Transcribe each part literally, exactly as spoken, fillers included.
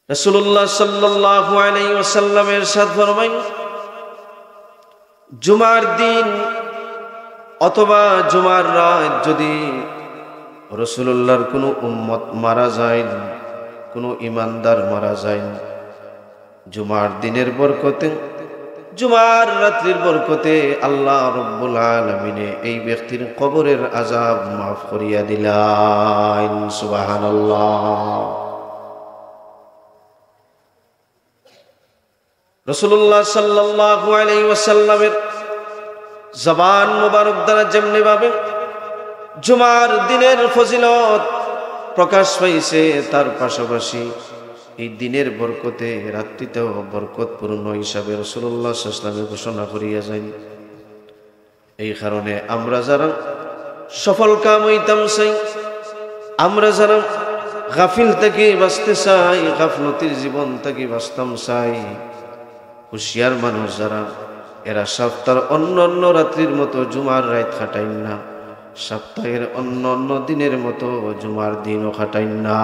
রাসূলুল্লাহ সাল্লাল্লাহু আলাইহি ওয়াসাল্লাম ইরশাদ ফরমাইন, জুমার দিন অথবা জুমার রাইত যদি রাসূলুল্লাহর কুনু উম্মত মারা যাইন, কুনু ইমানদার মারা যাইন, জুমার দিনের বরকতে, জুমার রাত্রির বরকতে আল্লাহ রব্বুল আলামিনে এই ব্যক্তির কবরের আযাব মাফ করিয়া দিলাইন। সুবহানাল্লাহ। রাসূলুল্লাহ সাল্লাল্লাহু আলাইহি ওয়াসাল্লামের জবান মোবারক দ্বারা যেমনি ভাবে জুমার দিনের ফজিলত প্রকাশ পাইছে, তার পাশাপাশি এই দিনের বরকতে রাত্রিটাও বরকতপূর্ণ হিসাবে রাসূলুল্লাহ সাল্লাল্লাহু আলাইহি ওয়াসাল্লামে ঘোষণা করিয়া যাইন। এই কারণে আমরা যারা সফল কাম হইতাম চাই, আমরা যারা গাফিল থাকি বাঁচতে চাই, গাফলতির জীবন থাকি বাঁচতাম চাই, হুঁশিয়ার মানুষ যারা, এরা সপ্তাহর অন্য অন্য রাত্রির মতো জুমার রাইত কাটাইন না, সপ্তাহের অন্য অন্য দিনের মতো জুমার দিনও কাটাইন না।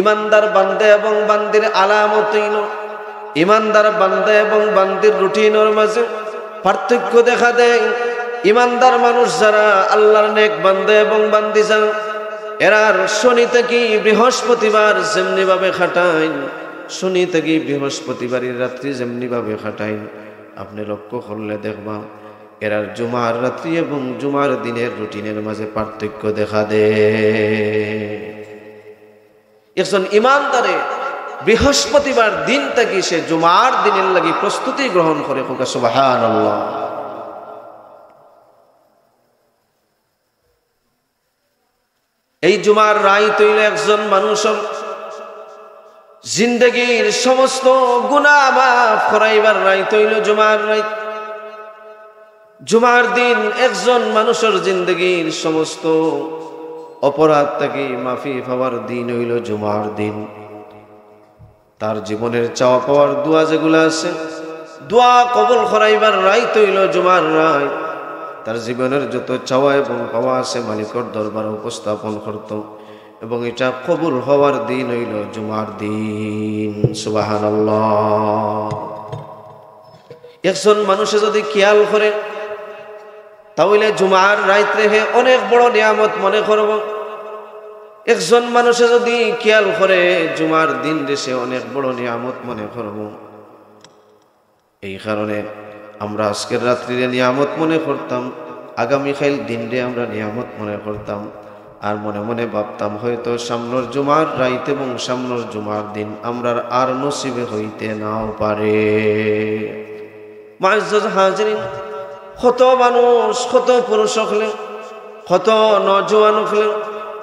ইমানদার বান্দা এবং বান্দির আলামত হইল, ইমানদার বান্দা এবং বান্দির রুটিনর মাঝে পার্থক্য দেখা দেয়। ইমানদার মানুষ যারা, আল্লাহর নেক বান্দা এবং বান্দি যারা, এরার শনি থাকি বৃহস্পতিবার যেমনি ভাবে কাটাইন, শনি থাকি বৃহস্পতিবারের রাত্রি যেমনি ভাবে কাটাইন, আপনি লক্ষ্য করলে দেখবা এরার জুমার রাত্রি এবং জুমার দিনের রুটিনের মাঝে পার্থক্য দেখা দেয়। একজন ইমানদারে বৃহস্পতিবার দিন থাকি সে জুমার দিনের লাগি প্রস্তুতি গ্রহণ করে। কউক্কা সুবহানাল্লাহ। এই জুমার রাইত হইল একজন মানুষর জিন্দেগির সমস্ত গুনাহ মাফ করাইবার রাইত হইল জুমার রাইত। জুমার দিন একজন মানুষর জিন্দেগির সমস্ত অপরাধ থাকি মাফি পাওয়ার দিন হইল জুমার দিন। তার জীবনের চাওয়া পাওয়ার দোয়া যেগুলা আছে, দোয়া কবুল করাইবার রাইত হইল জুমার রাইত। তার জীবনের যত চাওয়া এবং পাওয়া আছে মালিকর দরবারে উপস্থাপন করত এবং এটা কবুল হওয়ার দিন হইল জুমার দিন। সুবহানাল্লাহ। একজন মানুষে যদি খেয়াল করে, তাহলে জুমার রাইতরে হে অনেক বড় নিয়ামত মনে করব। একজন মানুষে যদি খেয়াল করে, জুমার দিনরে সে অনেক বড় নিয়ামত মনে করব। এই কারণে আমরা আজকের রাত্রিরে নিয়ামত মনে করতাম, আগামীকাইল দিনরে আমরা নিয়ামত মনে করতাম, আর মনে মনে ভাবতাম, হয়তো সামনের জুমার রাইত এবং সামনের জুমার দিন আমরার আর নসিবে হইতে নাও পারে। মুআজ্জাজ হাজিরিন, কত মানুষ, কত পুরুষ অকলে, কত নওজোয়ান অকলে,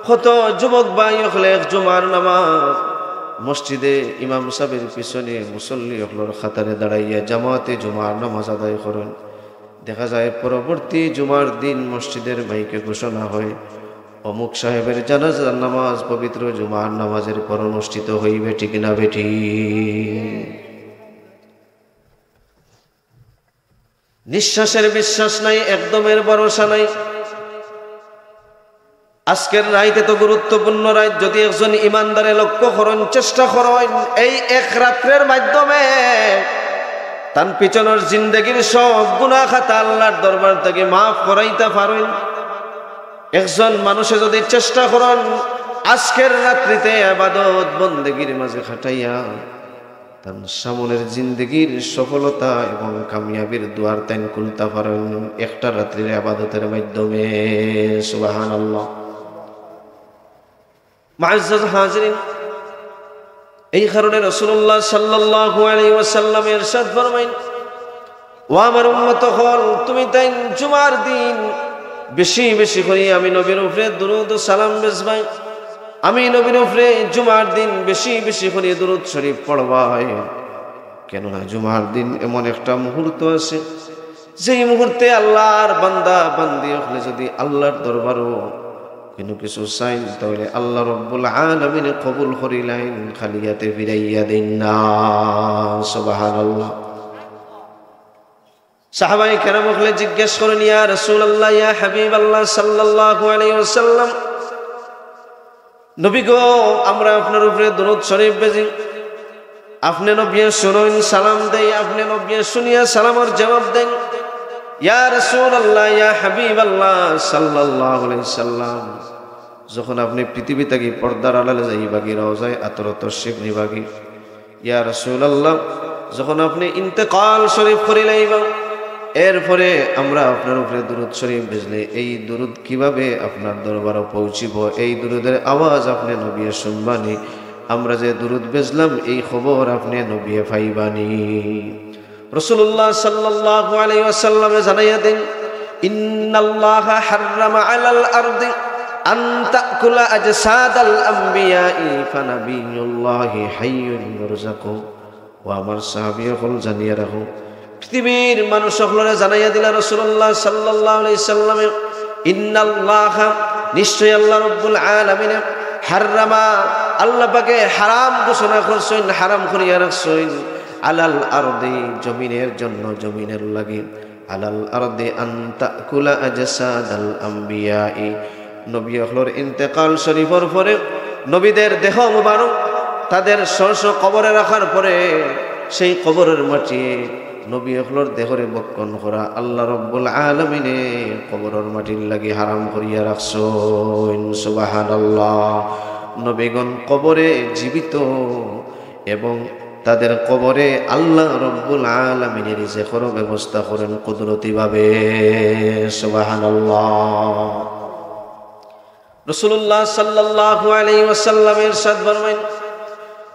কত যুবক ভাই অকলে এক জুমার নামাজ মসজিদে ইমাম সাহেবের পিছনে মুসল্লি অকলর কাতারে দাঁড়াইয়া জামাতে জুমার নামাজ আদায় করেন। দেখা যায় পরবর্তী জুমার দিন মসজিদের মাইকে ঘোষণা হয়, অমুক সাহেবের জানাজার নামাজ পবিত্র জুমার নামাজের পর অনুষ্ঠিত হইবে, ঠিক না বেঠিক? নিঃশ্বাসের বিশ্বাস নাই, একদমের ভরসা নাই। আজকের রাইত এত গুরুত্বপূর্ণ রাইত, যদি একজন ইমানদারে লক্ষ্য করেন, চেষ্টা করেন, এই এক রাত্রের মাধ্যমে তান পিছনের জিন্দেগির সব গুনাহ খাতা আল্লাহর দরবার থাকি মাফ করাইতা পারেন। একজন মানুষে যদি চেষ্টা করেন আজকের রাত্রিতে ইবাদত বন্দেগির মাঝে কাটাইয়া, তান সামনের জিন্দেগির সফলতা এবং কামিয়াবির দুয়ার তাইন খুলতা পারেন একটা রাত্রির ইবাদতের মাধ্যমে। সুবহানাল্লাহ। মুআজ্জাজ হাজিরিন, এই কারণে রাসূলুল্লাহ সাল্লাল্লাহু আলাইহি ওয়াসাল্লাম ইরশাদ ফরমাইন, ও আমার উম্মত অকল, তুমি তাইন জুমার দিন বেশি বেশি করি আমি নবীর উপরে দুরূদ ও সালাম বেচবায়। আমি নবীর উপরে জুমার দিন বেশি বেশি করি দুরূদ শরীফ পড়বায়। কেননা জুমার দিন এমন একটা মুহূর্ত আছে, যেই মুহূর্তে আল্লাহর বান্দা বান্দি অকলে যদি আল্লাহর দরবারও কুনু কিছু চাইন, তাহলে আল্লাহ রব্বুল আলামিনে কবুল করিলাইন, খালি আতে ফিরাইয়া দেইন না। সুবহানাল্লাহ। সাহাবায়ে কেরাম অকলে জিজ্ঞেস করেন, ইয়া রাসূলুল্লাহ, ইয়া হাবিবাল্লাহ সাল্লাল্লাহু আলাইহি ওয়াসাল্লাম, নবী গো, আমরা আপনার উপরে দুরূদ শরীফ বেজি। আপনে নবিয়ে শুনইন, সালাম দেই, আপনে নবিয়ে শুনিয়া সালামর জবাব দেইন। ইয়া রাসূলুল্লাহ, ইয়া হাবিবাল্লাহ সাল্লাল্লাহু আলাইহি সাল্লাম, যখন আপনে পৃথিবী থাকি পর্দার আড়ালে যাইবাগি, রওজায়ে আতহরো তশরিফ নিবাগি, ইয়া রাসূলুল্লাহ, যখন আপনে ইন্তেকাল শরীফ করিলাইবা, এরপরে আমরা আপনার উপরে দুরূদ শরীফ বেজলে এই দুরূদ কিভাবে আপনার দরবারো পৌঁছিবো? এই দুরূদের আওয়াজ আপনে নবিয়ে শুনবানি, আমরা যে দুরূদ বেজলাম এই খবর আপনে নবিয়ে পাইবানি। রাসূলুল্লাহ সাল্লাল্লাহু আলাইহি ওয়াসাল্লামে জানাইয়া দেইন, ইন্নাল্লাহা হাররামা আলাল আরদি আন তাকুলা আজসাদাল আম্বিয়াই ফানাবিয়ুল্লাহি হাইয়ুন ইউরযাকু। ও আমার সাহাবী অকল, জানিয়া রাখো, পৃথিবীর মানুষ অকলরে জানাইয়া দিলা রাসূলুল্লাহ সাল্লাল্লাহু আলাইহি সাল্লামে, ইন্নাল্লাহা, নিশ্চয় আল্লাহ রাব্বুল আলামিনে, হাররামা, আল্লাহ পাকে হারাম ঘোষণা করছইন, হারাম করিয়া রাখছইন, আলাল আরদি, জমিনের জন্য, জমিনের লাগি, আলাল আরদি আন তাকুলা আজসাদাল আম্বিয়াই। নবী অকলর ইন্তেকাল শরীফর পরে নবীদের দেহ মুবারক তাদের স্ব স্ব কবরে রাখার পরে সেই কবরের মাটি নবী অকলর দেহরে ভক্ষণ করা আল্লাহ রাব্বুল আলামিনে কবরের মাটির লাগি হারাম করিয়া রাখছইন। সুবহানাল্লাহ। নবীগণ কবরে জীবিত এবং তাদের কবরে আল্লাহ রাব্বুল আলামিনে রিজিকর ব্যবস্থা করেন কুদরতিভাবে। সুবহানাল্লাহ। রাসূলুল্লাহ সাল্লাল্লাহু আলাইহি ওয়াসাল্লাম ইরশাদ ফরমাইন,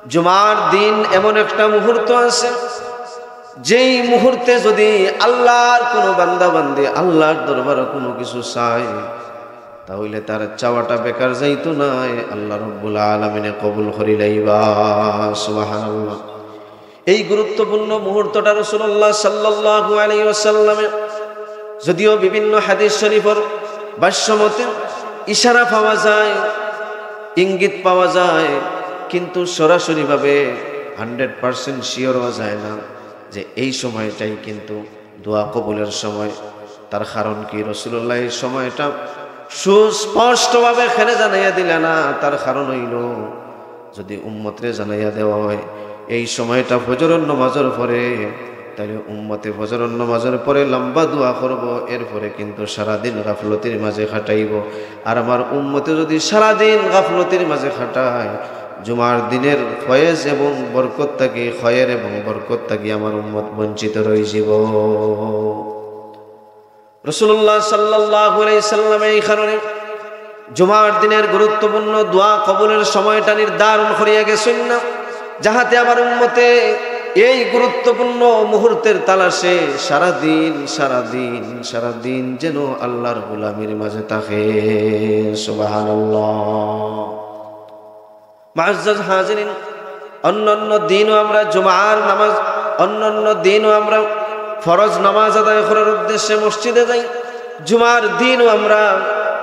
জুমার দিন এমন একটা মুহূর্ত আছে, যেই মুহূর্তে যদি আল্লাহর কোনো বান্দা বান্দি আল্লাহর দরবারে কোনো কিছু চায়, তাহলে তার চাওয়াটা বেকার যাইতো নায়, আল্লাহ রাব্বুল আলামিনে কবুল করিলাইবা। সুবহানাল্লাহ। এই গুরুত্বপূর্ণ মুহূর্তটা রাসূলুল্লাহ সাল্লাল্লাহু আলাইহি ওয়াসাল্লামে, যদিও বিভিন্ন হাদিস শরীফর ভাষ্য মতে ইশারা পাওয়া যায়, ইঙ্গিত পাওয়া যায়, কিন্তু সরাসরিভাবে হান্ড্রেড পার্সেন্ট শিওর হওয়া যায় না যে এই সময়টাই কিন্তু দোয়া কবুলের সময়। তার কারণ কি? রাসূলুল্লাহ এই সময়টা সুস্পষ্টভাবে কেনে জানাইয়া দিলা না, তার কারণ অইলো, যদি উম্মতরে জানাইয়া দেওয়া হয় এই সময়টা ফজরর নামাজর পরে, তাহলে উম্মতে ফজরর নামাজর পরে লম্বা দোয়া করবো, এরপরে কিন্তু সারাদিন গাফলতির মাঝে কাটাইবো। আর আমার উম্মতে যদি সারাদিন গাফলতির মাঝে কাটায়, জুমার দিনের ফয়েজ এবং বরকত থাকি, খয়ের এবং বরকত থাকি আমার উম্মত বঞ্চিত রইযিবো। রাসূলুল্লাহ সাল্লাল্লাহু আলাইহি সাল্লামে এই কারণে জুমার দিনের গুরুত্বপূর্ণ দোয়া কবুলের সময়টা নির্ধারণ করিয়া গেছইন না, যাহাতে আমার উম্মতে এই গুরুত্বপূর্ণ মুহূর্তের তালাশে সারাদিন, সারাদিন, সারাদিন যেন আল্লাহর গোলামির মাঝে থাকে। সুবহানাল্লাহ। মুআজ্জাজ হাজিরিন, অন্যান্য দিনও আমরা জুমার নামাজ, অন্যান্য দিনও আমরা ফরজ নামাজ আদায় করার উদ্দেশ্যে মসজিদে যাই। জুমার দিনও আমরা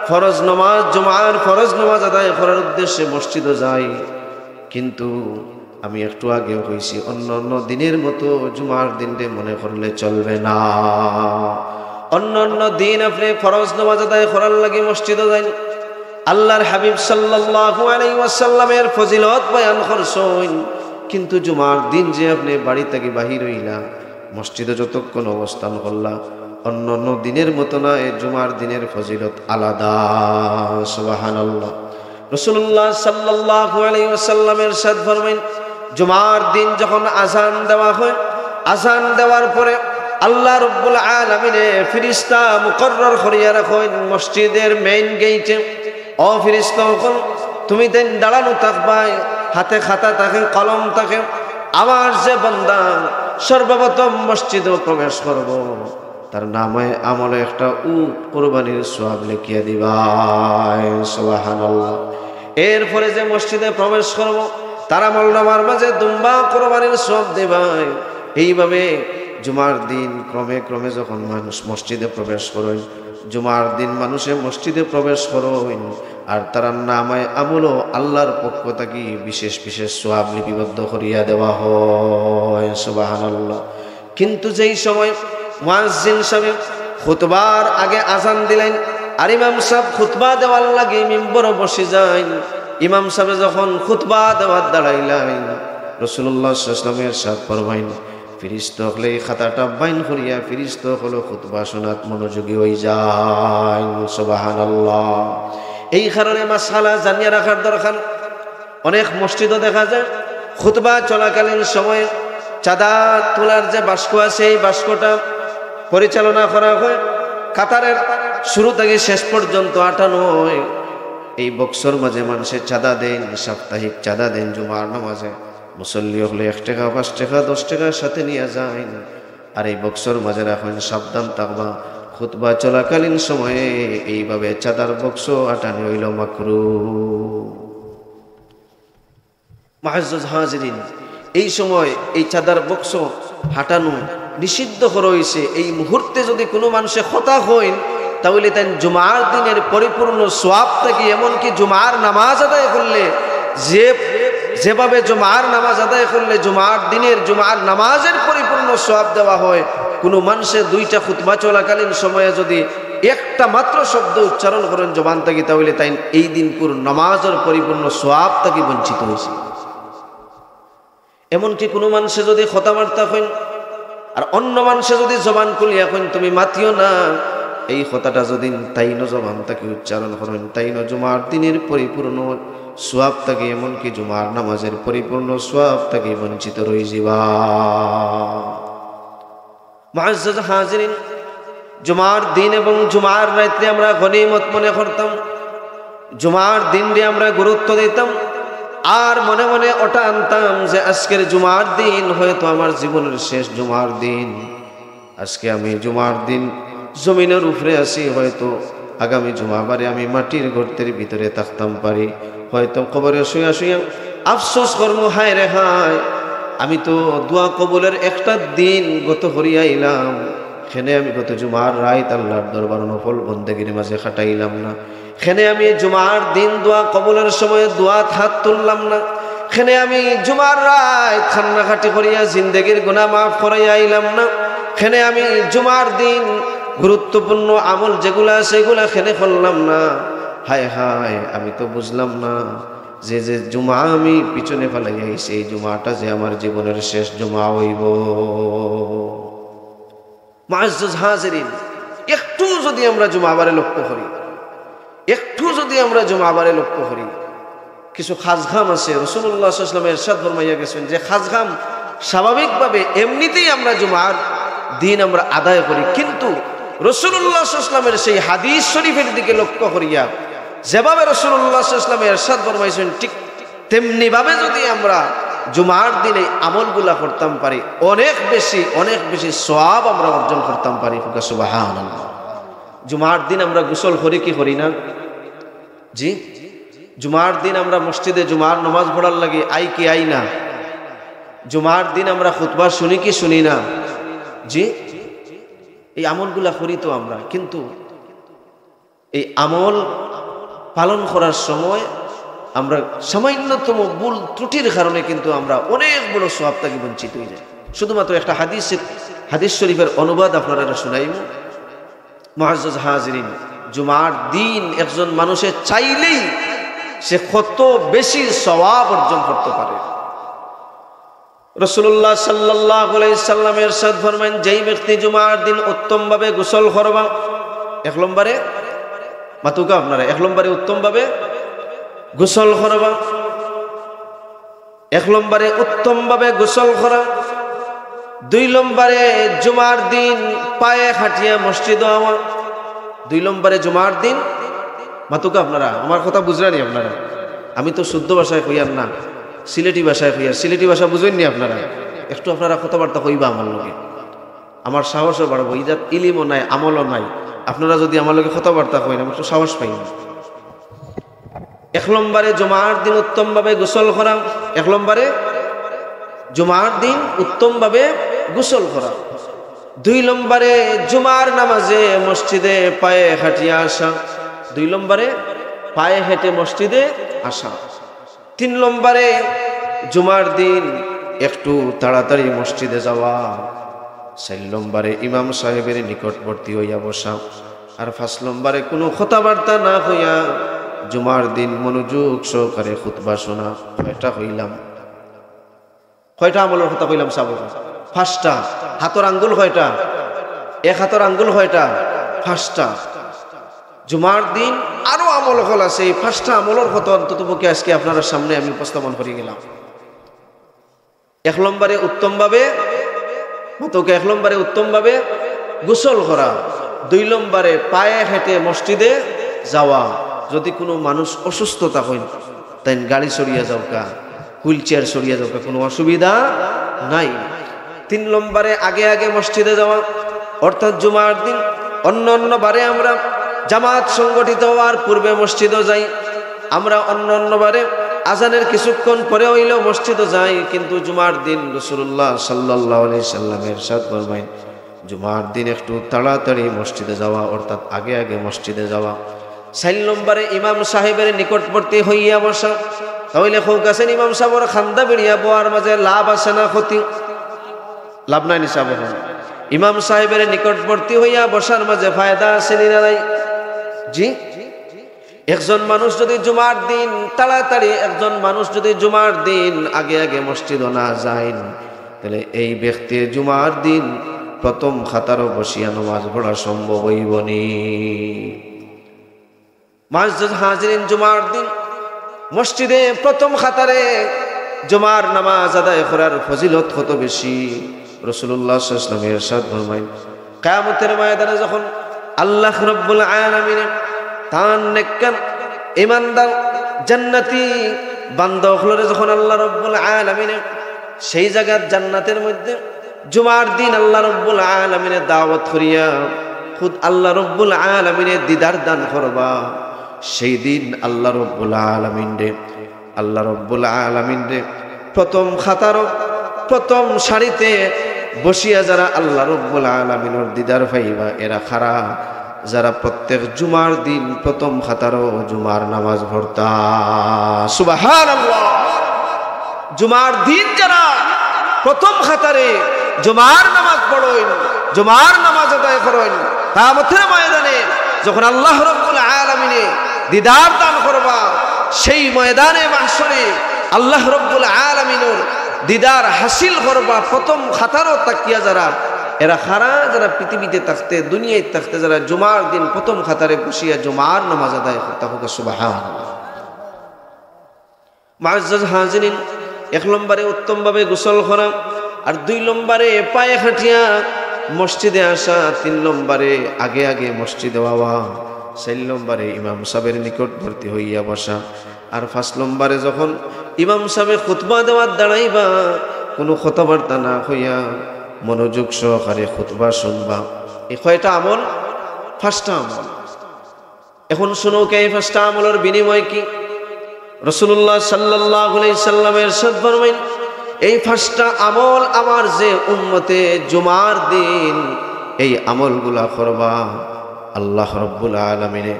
ফরজ নামাজ, জুমার ফরজ নামাজ আদায় করার উদ্দেশ্যে মসজিদে যাই। কিন্তু আমি একটু আগেও কইছি, অন্যান্য দিনের মতো জুমার দিনরে মনে করলে চলবে না। অন্যান্য দিন আপনে ফরজ নামাজ আদায় করার লাগি মসজিদো যাইন, আল্লাহর হাবিব সাল্লাল্লাহু আলাইহি ওয়াসাল্লামের ফজিলত বয়ান করছইন, কিন্তু জুমার দিন যে আপনে বাড়ি থাকি বাহির অইলা, মসজিদে যতক্ষণ অবস্থান করলা, অন্যান্য দিনের মতো নায়, জুমার দিনের ফজিলত আলাদা। সুবহানাল্লাহ। রাসূলুল্লাহ সাল্লাল্লাহু আলাইহি ওয়াসাল্লাম ইরশাদ ফরমাইন, জুমার দিন যখন আজান দেওয়া হয়, আজান দেওয়ার পরে আল্লাহ রাব্বুল আলামিনে ফিরিস্তা মুকরর করিয়া রাখইন মসজিদের মেইন গেইটে, "ও ফিরিস্তা অকল, তুমি তাইন দাঁড়ানো থাকবায়, হাতে খাতা থাকে, কলম থাকে, আমার যে বান্দা সর্বপ্রথম মসজিদে প্রবেশ করবো, তার নামায়ে আমলে একটা উট কুরবানির সওয়াব লেখিয়া দিবায়।" সুবহানাল্লাহ। এরপরে যে মসজিদে প্রবেশ করবো, তার আমল নামার মাঝে দুম্বা কুরবানির সওয়াব দিবায়। এইভাবে জুমার দিন ক্রমে ক্রমে যখন মানুষ মসজিদে প্রবেশ করইন, জুমার দিন মানুষে মসজিদে প্রবেশ করইন, আর তারার নামায়ে আমলও আল্লাহর পক্ষ থাকি বিশেষ বিশেষ সওয়াব লিপিবদ্ধ করিয়া দেওয়া হয়। সুবহানাল্লাহ। কিন্তু যেই সময় মুয়াজ্জিন সাহেব খুতবার আগে আজান দিলেন, আর ইমাম সাহেব খুতবা দেওয়ার লাগি মিম্বরো বসি যাইন, ইমাম সাবে যখন খুতবা দেওয়াত দাঁড়াইলাইন, রাসূলুল্লাহ সাল্লাল্লাহু আলাইহি ওয়াসাল্লামে ইরশাদ ফরমাইন, ফিরিস্তা অকলে ই খাতাটা বাইন করিয়া ফিরিস্তা অকল খুতবা শোনাত মনোযোগী অইযাইন। সুবহানাল্লাহ। এই কারণে মাসআলা জানিয়া রাখার দরকার। অনেক মসজিদও দেখা যায় খুতবা চলাকালীন সময়ে চাঁদা তোলার যে বাক্স আছে, এই বাক্সটা পরিচালনা করা হয়, কাতারের শুরু থাকি শেষ পর্যন্ত আটানো হয়। এই বক্সর মাঝে মানষে চাঁদা দেইন, সাপ্তাহিক চাঁদা দেইন জুমার নামাজে। মুসল্লি অকলে এক টেকা, পাঁচ টেকা, দশ টেকা সাথে নিয়া যাইন, আর এই বক্সর মাঝে রাখইন। সাবধান থাকবা, খুতবা চলাকালীন সময়ে এইভাবে চাঁদার বক্স আটানি অইলো মাকরুহ। মুআজ্জাজ হাজিরিন, এই সময় এই চাঁদার বক্স হাটানো নিষিদ্ধ করা অইছে। এই মুহূর্তে যদি কুনু মানষে কথা কইন, তাইলে তাইন জুমার দিনের পরিপূর্ণ সওয়াব থাকি, এমনকি জুমার নামাজ আদায় করলে যে, যেভাবে জুমার নামাজ আদায় করলে জুমার দিনের জুমার নামাজের পরিপূর্ণ সওয়াব দেওয়া হয়, কুনু মানষে দুইটা খুতবা চলাকালীন সময়ে যদি একটা মাত্র শব্দ উচ্চারণ করইন জবান থাকি, তাইলে তাইন এই দিনকুর নামাজের পরিপূর্ণ সওয়াব থাকি বঞ্চিত অইছে। এমনকি কুনু মানষে যদি কথাবার্তা কইন, আর অন্য মানষে যদি জবান খুলিয়া কইন, "তুমি মাতিও না", এই কথাটা যদি তাইনও জবান থাকি উচ্চারণ করইন, তাইনও জুমার দিনের পরিপূর্ণ সওয়াব থাকি, এমনকি জুমার নামাজের পরিপূর্ণ সওয়াব থাকি বঞ্চিত রইযিবা। মুআজ্জাজ হাজিরিন, জুমার দিন এবং জুমার রাইতরে আমরা গনিমত মনে করতাম, জুমার দিনরে আমরা গুরুত্ব দিতাম, আর মনে মনে ওটা আনতাম যে আজকের জুমার দিন হয়তো আমার জীবনের শেষ জুমার দিন। আজকে আমি জুমার দিন জমিনের উপরে আছি, হয়তো আগামী জুমাবারে আমি মাটির গর্তের ভিতরে থাকতাম পারি, হয়তো কবরে শুয়া শুয়া আফসোস করমু, "হায় রে হায়, আমি তো দোয়া কবুলের একটা দিন গত করিয়া আইলাম, কেনে আমি গত জুমার রাইত আল্লাহর দরবার নফল বন্দেগীর মাঝে কাটাইলাম না, কেনে আমি জুমার দিন দোয়া কবুলের সময় দোয়াত হাত তুললাম না, কেনে আমি জুমার রাইত কান্নাকাটি করিয়া জিন্দেগীর গুনাহ মাফ করাইয়া আইলাম না, কেনে আমি জুমার দিন গুরুত্বপূর্ণ আমল যেগুলা আছে এগুলা কেনে করলাম না। হায় হায়, আমি তো বুঝলাম না যে, যে জুমা আমি পিছনে ফালাইয়া আইছি, এই জুমাটা যে আমার জীবনের শেষ জুমা অইবো।" মুআজ্জাজ হাজিরিন, একটু যদি আমরা জুমাবারে লক্ষ্য করি, একটু যদি আমরা জুমাবারে লক্ষ্য করি, কিছু খাস কাম আছে। রাসূলুল্লাহ সাল্লাল্লাহু আলাইহি ওয়াসাল্লাম ইরশাদ ফরমাইয়া গেছেন যে খাস কাম স্বাভাবিকভাবে এমনিতেই আমরা জুমার দিন আমরা আদায় করি, কিন্তু রাসূলুল্লাহ সাল্লাল্লাহু আলাইহি ওয়াসাল্লামের সেই হাদিস শরীফের দিকে লক্ষ্য করিয়া যেভাবে রাসূলুল্লাহ সাল্লাল্লাহু আলাইহি ওয়াসাল্লাম ইরশাদ ফরমাইছেন, ঠিক তেমনিভাবে যদি আমরা জুমার দিন এই আমলগুলা করতাম পারি, অনেক বেশি, অনেক বেশি সওয়াব আমরা অর্জন করতাম পারি। কউক্কা সুবহানাল্লাহ। জুমার দিন আমরা গোসল করি কি করি না? জি, জুমার দিন আমরা মসজিদে জুমার নামাজ পড়ার লাগি আই কি আই না? জুমার দিন আমরা খুতবা শুনি কি শুনি না? জি, এই আমলগুলা করি তো আমরা, কিন্তু এই আমল পালন করার সময় আমরা সামান্যতম ভুল ত্রুটির কারণে কিন্তু আমরা অনেক বড় সওয়াব থাকি বঞ্চিত অই যাই। শুধুমাত্র একটা হাদিসের, হাদিস শরীফের অনুবাদ আপনারারে শুনাইমু। মুআজ্জাজ হাজিরিন, জুমার দিন একজন মানুষে চাইলেই সে কত বেশি সওয়াব অর্জন করতে পারে। রাসূলুল্লাহ সাল্লাল্লাহু আলাইহি সাল্লাম ইরশাদ ফরমাইন, যেই ব্যক্তি জুমার দিন উত্তমভাবে গোসল করবা, এক নম্বরে, মাতুক্কা আপনারা, এক নম্বরে উত্তমভাবে গোসল করবা, এক নম্বরে উত্তমভাবে গোসল করা, দুই নম্বরে জুমার দিন পায়ে হাঁটিয়া মসজিদো আওয়া, দুই নম্বরে জুমার দিন, মাতুক্কা আপনারা, আমার কথা বুঝরা নি আপনারা? আমি তো শুদ্ধ ভাষায় কইয়ার না, সিলেটি ভাষায় কইয়ার, সিলেটি ভাষা বুঝইন নি আপনারা? একটু আপনারা কথাবার্তা কইবা আমার লগে, আমার সাহসও বাড়বো। ইজাত ইলিমও নাই, আমলও নাই, আপনারা যদি আমার লগে কথাবার্তা কইন, আমি একটু সাহস পাই। এক নম্বরে জুমার দিন উত্তমভাবে গোসল করা, এক নম্বরে জুমার দিন উত্তমভাবে গোসল করা, দুই নম্বরে জুমার নামাজে মসজিদে পায়ে হাঁটিয়া আসা, দুই নম্বরে পায়ে হেঁটে মসজিদে আসা, তিন নম্বরে জুমার দিন একটু তাড়াতাড়ি মসজিদে যাওয়া, চার নম্বরে ইমাম সাহেবের নিকটবর্তী হইয়া বসা, আর পাঁচ নম্বরে কোনো কথাবার্তা না হইয়া জুমার দিন মনোযোগ সহকারে খুতবা শোনা। কয়টা কইলাম? কয়টা আমলর কথা কইলাম সাব? পাঁচটা। হাতর আঙ্গুল কয়টা? এক হাতর আঙ্গুল কয়টা? পাঁচটা। জুমার দিন আরো আমল অকল আছে, এই পাঁচটা আমলর কথা অন্তত পক্ষে আজকে আপনারার সামনে আমি উপস্থাপন করি গেলাম। এক নম্বরে উত্তমভাবে, মাতউক্কা, এক নম্বরে উত্তমভাবে গোসল করা, দুই নম্বরে পায়ে হেঁটে মসজিদে যাওয়া, যদি কোনো মানুষ অসুস্থ থাকইন, তাইন গাড়ি চড়িয়া যাউক্কা, হুইল চেয়ার চড়িয়া যাউক্কা, কোনো অসুবিধা নাই। তিন নম্বরে আগে আগে মসজিদে যাওয়া, অর্থাৎ জুমার দিন। অন্য অন্য বারে আমরা জামাত সংগঠিত হওয়ার পূর্বে মসজিদও যাই, আমরা অন্য অন্য বারে আজানের কিছুক্ষণ পরে হইলেও মসজিদও যাই, কিন্তু জুমার দিন রাসূলুল্লাহ সাল্লাল্লাহু আলাইহি সাল্লামে ইরশাদ ফরমাইন, জুমার দিন একটু তাড়াতাড়ি মসজিদে যাওয়া, অর্থাৎ আগে আগে মসজিদে যাওয়া। চাইর নম্বরে ইমাম সাহেবের নিকটবর্তী হইয়া বসা। তাইলে কউক্কা চাইন, ইমাম সাহেবর কান্দা ভিড়িয়া বওয়ার মাঝে লাভ আছে না ক্ষতি? লাভ নাই নি সাব? ইমাম সাহেবের নিকটবর্তী হইয়া বসার মাঝে ফায়দা আছে নি না নাই? জি। একজন মানুষ যদি জুমার দিন তাড়াতাড়ি, একজন মানুষ যদি জুমার দিন আগে আগে মসজিদও না যাইন, তাইলে এই ব্যক্তি জুমার দিন প্রথম কাতারও বসিয়া নামাজ পড়া সম্ভব হইব নি? মুআজ্জাজ হাজিরিন, জুমার দিন মসজিদে প্রথম কাতারে জুমার নামাজ আদায় করার ফজিলত কত বেশি। রাসূলুল্লাহ সাল্লাল্লাহু আলাইহি ওয়াসাল্লাম ইরশাদ ফরমাইন, কিয়ামতের ময়দানে যখন আল্লাহ রব্বুল আলামিনে তান নেককার, ইমানদার, জান্নাতি বান্দা অকলরে যখন আল্লাহ রব্বুল আলামিনে সেই জাগাত জান্নাতের মধ্যে জুমার দিন আল্লাহ রব্বুল আলামিনে দাওয়াত করিয়া খুদ আল্লাহ রব্বুল আলামিনে দিদার দান করবা, সেই দিন আল্লাহ রব্বুল আলামিনরে, আল্লাহ রব্বুল আলামিনরে প্রথম কাতারো, প্রথম সারিতে বসিয়া যারা আল্লাহ রব্বুল আলামিনর দিদার পাইবা, এরা কারা? যারা প্রত্যেক জুমার দিন প্রথম কাতারো জুমার নামাজ পড়তা। সুবহানাল্লাহ। জুমার দিন যারা প্রথম কাতারে জুমার নামাজ পড়ইন, জুমার নামাজ আদায় করইন, কিয়ামতের ময়দানে যখন আল্লাহ রব্বুল আলামিনে দিদার দান করবা, সেই ময়দানে মাহশরে আল্লাহ রব্বুল আলামিনর দিদার হাসিল করবা, প্রথম কাতারো থাকিয়া যারা, এরা কারা? যারা পৃথিবীতে থাকতে, দুনিয়ায় থাকতে যারা জুমার দিন প্রথম কাতারে বসিয়া জুমার নামাজ আদায় করতা, কউক্কা সুবহানাল্লাহ। মুআজ্জাজ হাজিরিন, এক নম্বরে উত্তমভাবে গোসল করা, আর দুই নম্বরে পায়ে হাঁটিয়া মসজিদে আসা, তিন নম্বরে আগে আগে মসজিদে আওয়া, চাইর নম্বরে ইমাম সাহেবের নিকটবর্তী হইয়া বসা, আর পাঁচ নম্বরে যখন ইমাম সাহেবে খুতবা দেওয়ার দাঁড়াইবা, কোনো কথাবার্তা না কইয়া মনোযোগ সহকারে খুতবা শুনবা। এই কয়টা আমল? পাঁচটা আমল। এখন শুনো, এই পাঁচটা আমলর বিনিময় কি? রাসূলুল্লাহ সাল্লাল্লাহু আলাইহি সাল্লামে ইরশাদ ফরমাইন, এই পাঁচটা আমল আমার যে উম্মতে জুমার দিন এই আমলগুলা করবা, আল্লাহ রব্বুল আলামিনে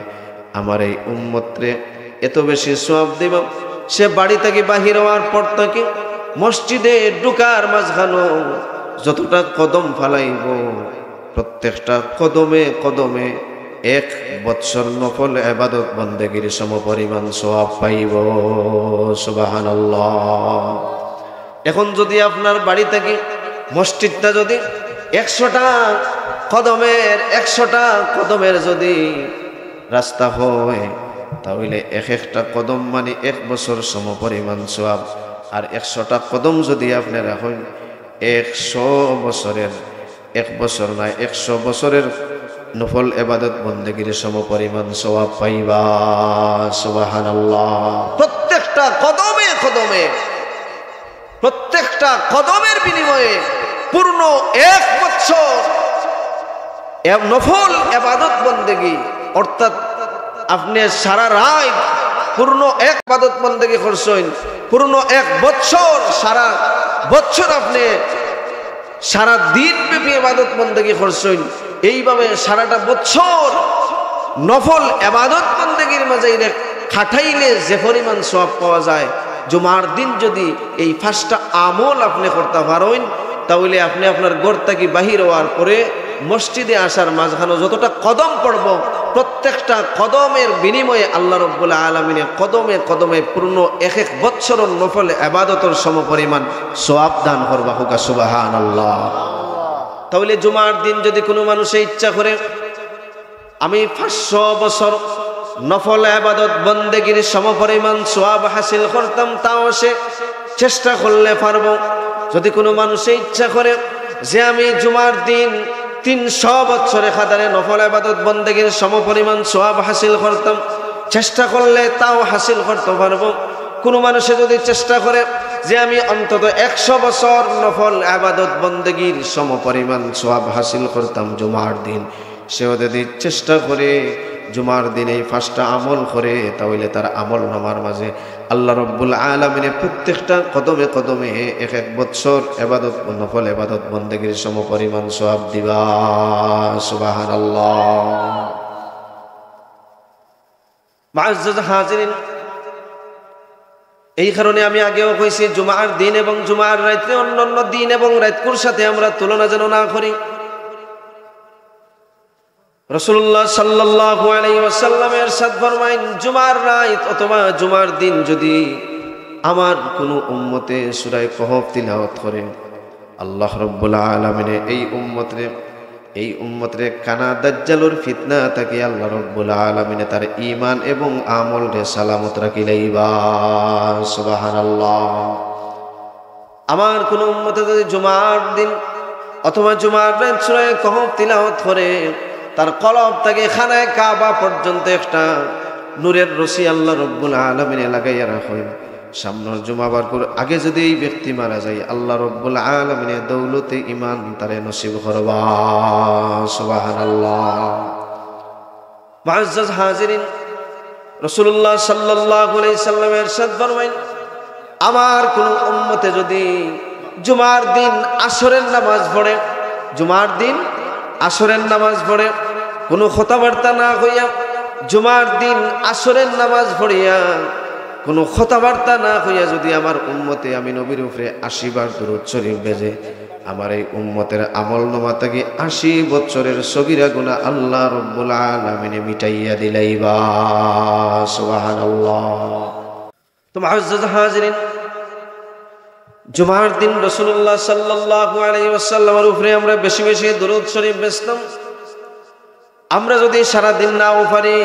আমার এই উম্মতরে এত বেশি সওয়াব দিবা। সে বাড়ি থাকি বাহির হওয়ার পর থাকি মসজিদে ঢুকার মাঝখানো যতটা কদম ফালাইব, প্রত্যেকটা কদমে কদমে এক বৎসর নফল ইবাদত বন্দেগীর সমপরিমাণ সওয়াব পাইব। সুবহানাল্লাহ। এখন যদি আপনার বাড়ি থাকি মসজিদটা যদি একশোটা কদমের, একশোটা কদমের যদি রাস্তা হয়, তাহলে এক একটা কদম মানে এক বছর সমপরিমাণ সওয়াব। আর একশোটা কদম যদি আপনি রাখেন, একশো বছরের, এক বছর নয়, একশো বছরের নফল ইবাদত বন্দেগীর সমপরিমাণ সওয়াব পাইবা। সুবহানাল্লাহ। প্রত্যেকটা কদমে কদমে, প্রত্যেকটা কদমের বিনিময়ে পূর্ণ এক বছর এ নফল ইবাদত বন্দেগী, অর্থাৎ আপনি সারা রাত পূর্ণ এক ইবাদত বন্দেগী করছইন, পূর্ণ এক বছর, সারা বছর আপনি সারা দিন ব্যাপী ইবাদত বন্দেগী করছইন, এইভাবে সারাটা বছর নফল ইবাদত বন্দেগীর মাঝে এনে খাটাইলে যে পরিমাণ সওয়াব পাওয়া যায়, জুমার দিন যদি এই পাঁচটা আমল আপনি করতে পারেন, তাহলে আপনি আপনার ঘর থাকি বাহির হওয়ার পরে মসজিদে আসার মাঝখানো যতটা কদম পড়ব, প্রত্যেকটা কদমের বিনিময়ে আল্লাহ রব্বুল আলামিনে কদমে কদমে পূর্ণ এক এক বৎসরর নফল ইবাদতর সমপরিমাণ সওয়াব দান করবা। কউক্কা সুবহানাল্লাহ। তাহলে জুমার দিন যদি কোনো মানুষে ইচ্ছা করে, আমি পাঁচশো বছর নফল ইবাদত বন্দেগীর সমপরিমাণ সওয়াব হাসিল করতাম, তাও সে চেষ্টা করলে পারবো। যদি কোনো মানুষে ইচ্ছা করে যে আমি জুমার দিন তিনশো বছরে কাদারে নফল ইবাদত বন্দেগীর সমপরিমাণ সওয়াব হাসিল করতাম, চেষ্টা করলে তাও হাসিল করতে পারবো। কোনো মানুষে যদি চেষ্টা করে যে আমি অন্তত একশো বছর নফল ইবাদত বন্দেগীর সমপরিমাণ সওয়াব হাসিল করতাম জুমার দিন, সেও যদি চেষ্টা করে জুমার দিন এই পাঁচটা আমল করে, তাহলে তার আমল নামার মাঝে আল্লাহ রব্বুল আলামিনে প্রত্যেকটা কদমে কদমে এক এক বৎসর ইবাদত, নফল ইবাদত বন্দেগীর সমপরিমাণ সওয়াব দিবা। সুবহানাল্লাহ। মুআজ্জাজ হাজিরিন, এই কারণে আমি আগেও কইছি, জুমার দিন এবং জুমার রাইতরে অন্যান্য দিন এবং রাইতকুর সাথে আমরা তুলনা যেন না করি। রাসূলুল্লাহ সাল্লাল্লাহু আলাইহি ওয়াসাল্লাম ইরশাদ ফরমাইন, জুমার রাইত অথবা জুমার দিন যদি আমার কোনো উম্মতে সূরা কহফ তিলাওয়াত করে, আল্লাহ রব্বুল আলামিনে এই উম্মতরে, এই উম্মতরে কানা দাজ্জালর ফিতনা থাকি আল্লাহ রব্বুল আলামিনে তার ঈমান এবং আমলরে সালামত রাখিলাইবা। সুবহানাল্লাহ। আমার কোনো উম্মতে যদি জুমার দিন অথবা জুমার রাইত সূরা কহফ তিলাওয়াত করে, তার কলব থাকি খানায়ে কাবা পর্যন্ত একটা নূরের রশি আল্লাহ রব্বুল আলামিনে লাগাইয়া রাখইন। সামনের জুমাবারকুর আগে যদি এই ব্যক্তি মারা যায়, আল্লাহ রব্বুল আলামিনে দৌলতে ঈমান তারে নসিব করবা। সুবহানাল্লাহ। মুআজ্জাজ হাজিরিন, রাসূলুল্লাহ সাল্লাল্লাহু আলাইহি সাল্লাম ইরশাদ ফরমাইন, আমার কোনো উম্মতে যদি জুমার দিন আসরের নামাজ পড়ে, জুমার দিন আসরের নামাজ পড়ে, কোনো কথাবার্তা না কইয়া, জুমার দিন আসরের নামাজ পড়িয়া কোনো কথাবার্তা না কইয়া যদি আমার উম্মতে আমি নবীর উপরে আশি বার দুরূদ শরীফ বেজে, আমার এই উম্মতের আমল নামা থাকি আশি বছরের সগিরা গুনাহ আল্লাহ রব্বুল আলামিনে মিটাইয়া দিলাইবা। সুবহানাল্লাহ। তো মুআজ্জাজ হাজিরিন, জুমার দিন রাসূলুল্লাহ সাল্লাল্লাহু আলাইহি ওয়াসাল্লামের উপরে আমরা বেশি বেশি দুরূদ শরীফ বেচতাম। আমরা যদি সারা দিন নাও পারি,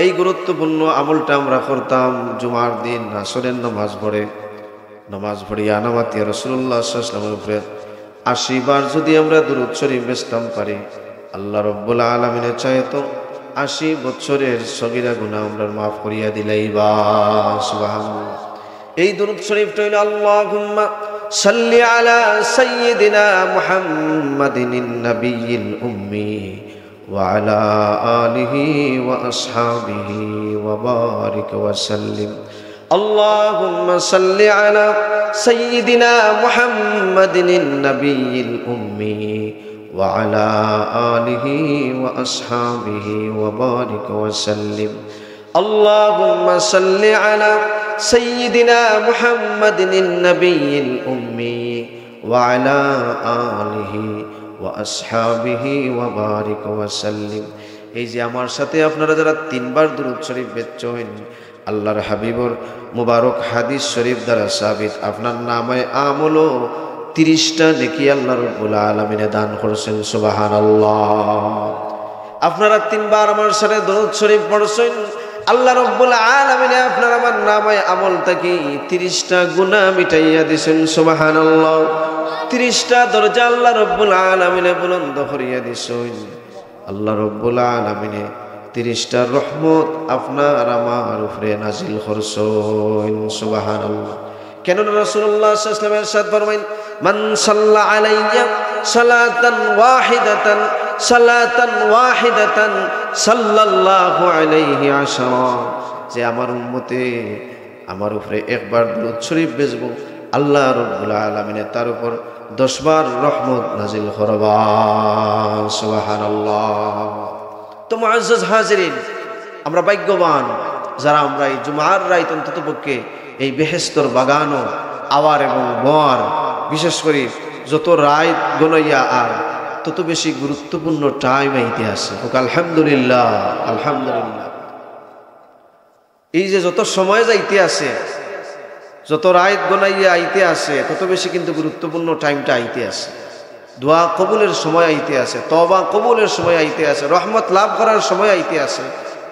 এই গুরুত্বপূর্ণ আমলটা আমরা করতাম। জুমার দিন আসরের নামাজ পড়ে, নামাজ পড়িয়া আনামাতিয়া রাসূলুল্লাহ সাল্লাল্লাহু আলাইহি ওয়াসাল্লামের উপরে আশি বার যদি আমরা দুরূদ শরীফ বেচতাম পারি, আল্লাহ রব্বুল আলামিনে চাইতো আশি বছরের সগিরা গুনাহ আমরার মাফ করিয়া দিলাইবা। সুবহানাল্লাহ। এই দুরূদ শরীফটা হইল, আল্লাহুম্মা সাল্লি আলা সাইয়্যিদিনা মুহাম্মাদিন নাবিয়্যিল উম্মি ওয়া আলা আলিহি ওয়া আসহাবিহি ওয়া বারিক ওয়া সাল্লিম। আল্লাহুম্মা সাল্লি আলা সাইয়্যিদিনা মুহাম্মাদিন নাবিয়্যিল উম্মি ওয়া আলা আলিহি ওয়া আসহাবিহি ওয়া বারিক ওয়া সাল্লিম। اللهم صل على سيدنا محمد النبي الأمي وعلى آله وأصحابه وبارك وسلم। এই যে আমার সাথে আপনারা যারা তিনবার দুরূদ শরীফ বেচছইন, আল্লাহর হাবিবর মুবারক হাদিস শরীফ দ্বারা সাবিত, আপনার নামায়ে আমলো তিরিশটা নেকি আল্লাহ রব্বুল আলামিনে দান করছেন। সুবহানাল্লাহ। আপনারা তিনবার আমার সাথে দুরূদ শরীফ পড়ছেন, আল্লাহ রব্বুল আলামিনে আপনার আমার নামায়ে আমল থাকি তিরিশটা গুনাহ মিটাইয়া দিছেন। সুবহানাল্লাহ। তিরিশটা দরজা আল্লাহ রব্বুল আলামিনে বুলন্দ করিয়া দিছেন। আল্লাহ রব্বুল আলামিনে তিরিশটা রহমত আপনার আমার উপরে নাজিল করছেন। সুবহানাল্লাহ। কেননা রাসূলুল্লাহ সাল্লাল্লাহু আলাইহি ওয়াসাল্লাম ইরশাদ ফরমাইন, মান সাল্লা আলাইয়া সালাতান ওয়াহিদাতান, সালাতান ওয়াহিদাতান সাল্লাল্লাহু আলাইহি আশারা। যে আমার উম্মতে আমার উপরে একবার দুরূদ শরীফ বেচবো, আল্লাহ রব্বুল আলামিনে তার উপর দশ বার রহমত নাজিল করবা। সুবহানাল্লাহ। তো মুআজ্জাজ হাজিরিন, আমরা ভাগ্যবান যারা আমরা এই জুমার রাইত অন্তত পক্ষে এই বেহেশতর বাগানো আওয়ার এবং বওয়ার, বিশেষ করি যত রাইত গনাইয়া আর তত বেশি গুরুত্বপূর্ণ টাইম আইতে আছে। হোক আলহামদুলিল্লাহ, আলহামদুলিল্লাহ। এই যে যত সময় যাইতে আছে, যত রাইত গনাইয়া আইতে আছে, তত বেশি কিন্তু গুরুত্বপূর্ণ টাইমটা আইতে আছে। দোয়া কবুলের সময় আইতে আছে, তওবা কবুলের সময় আইতে আছে, রহমত লাভ করার সময় আইতে আছে।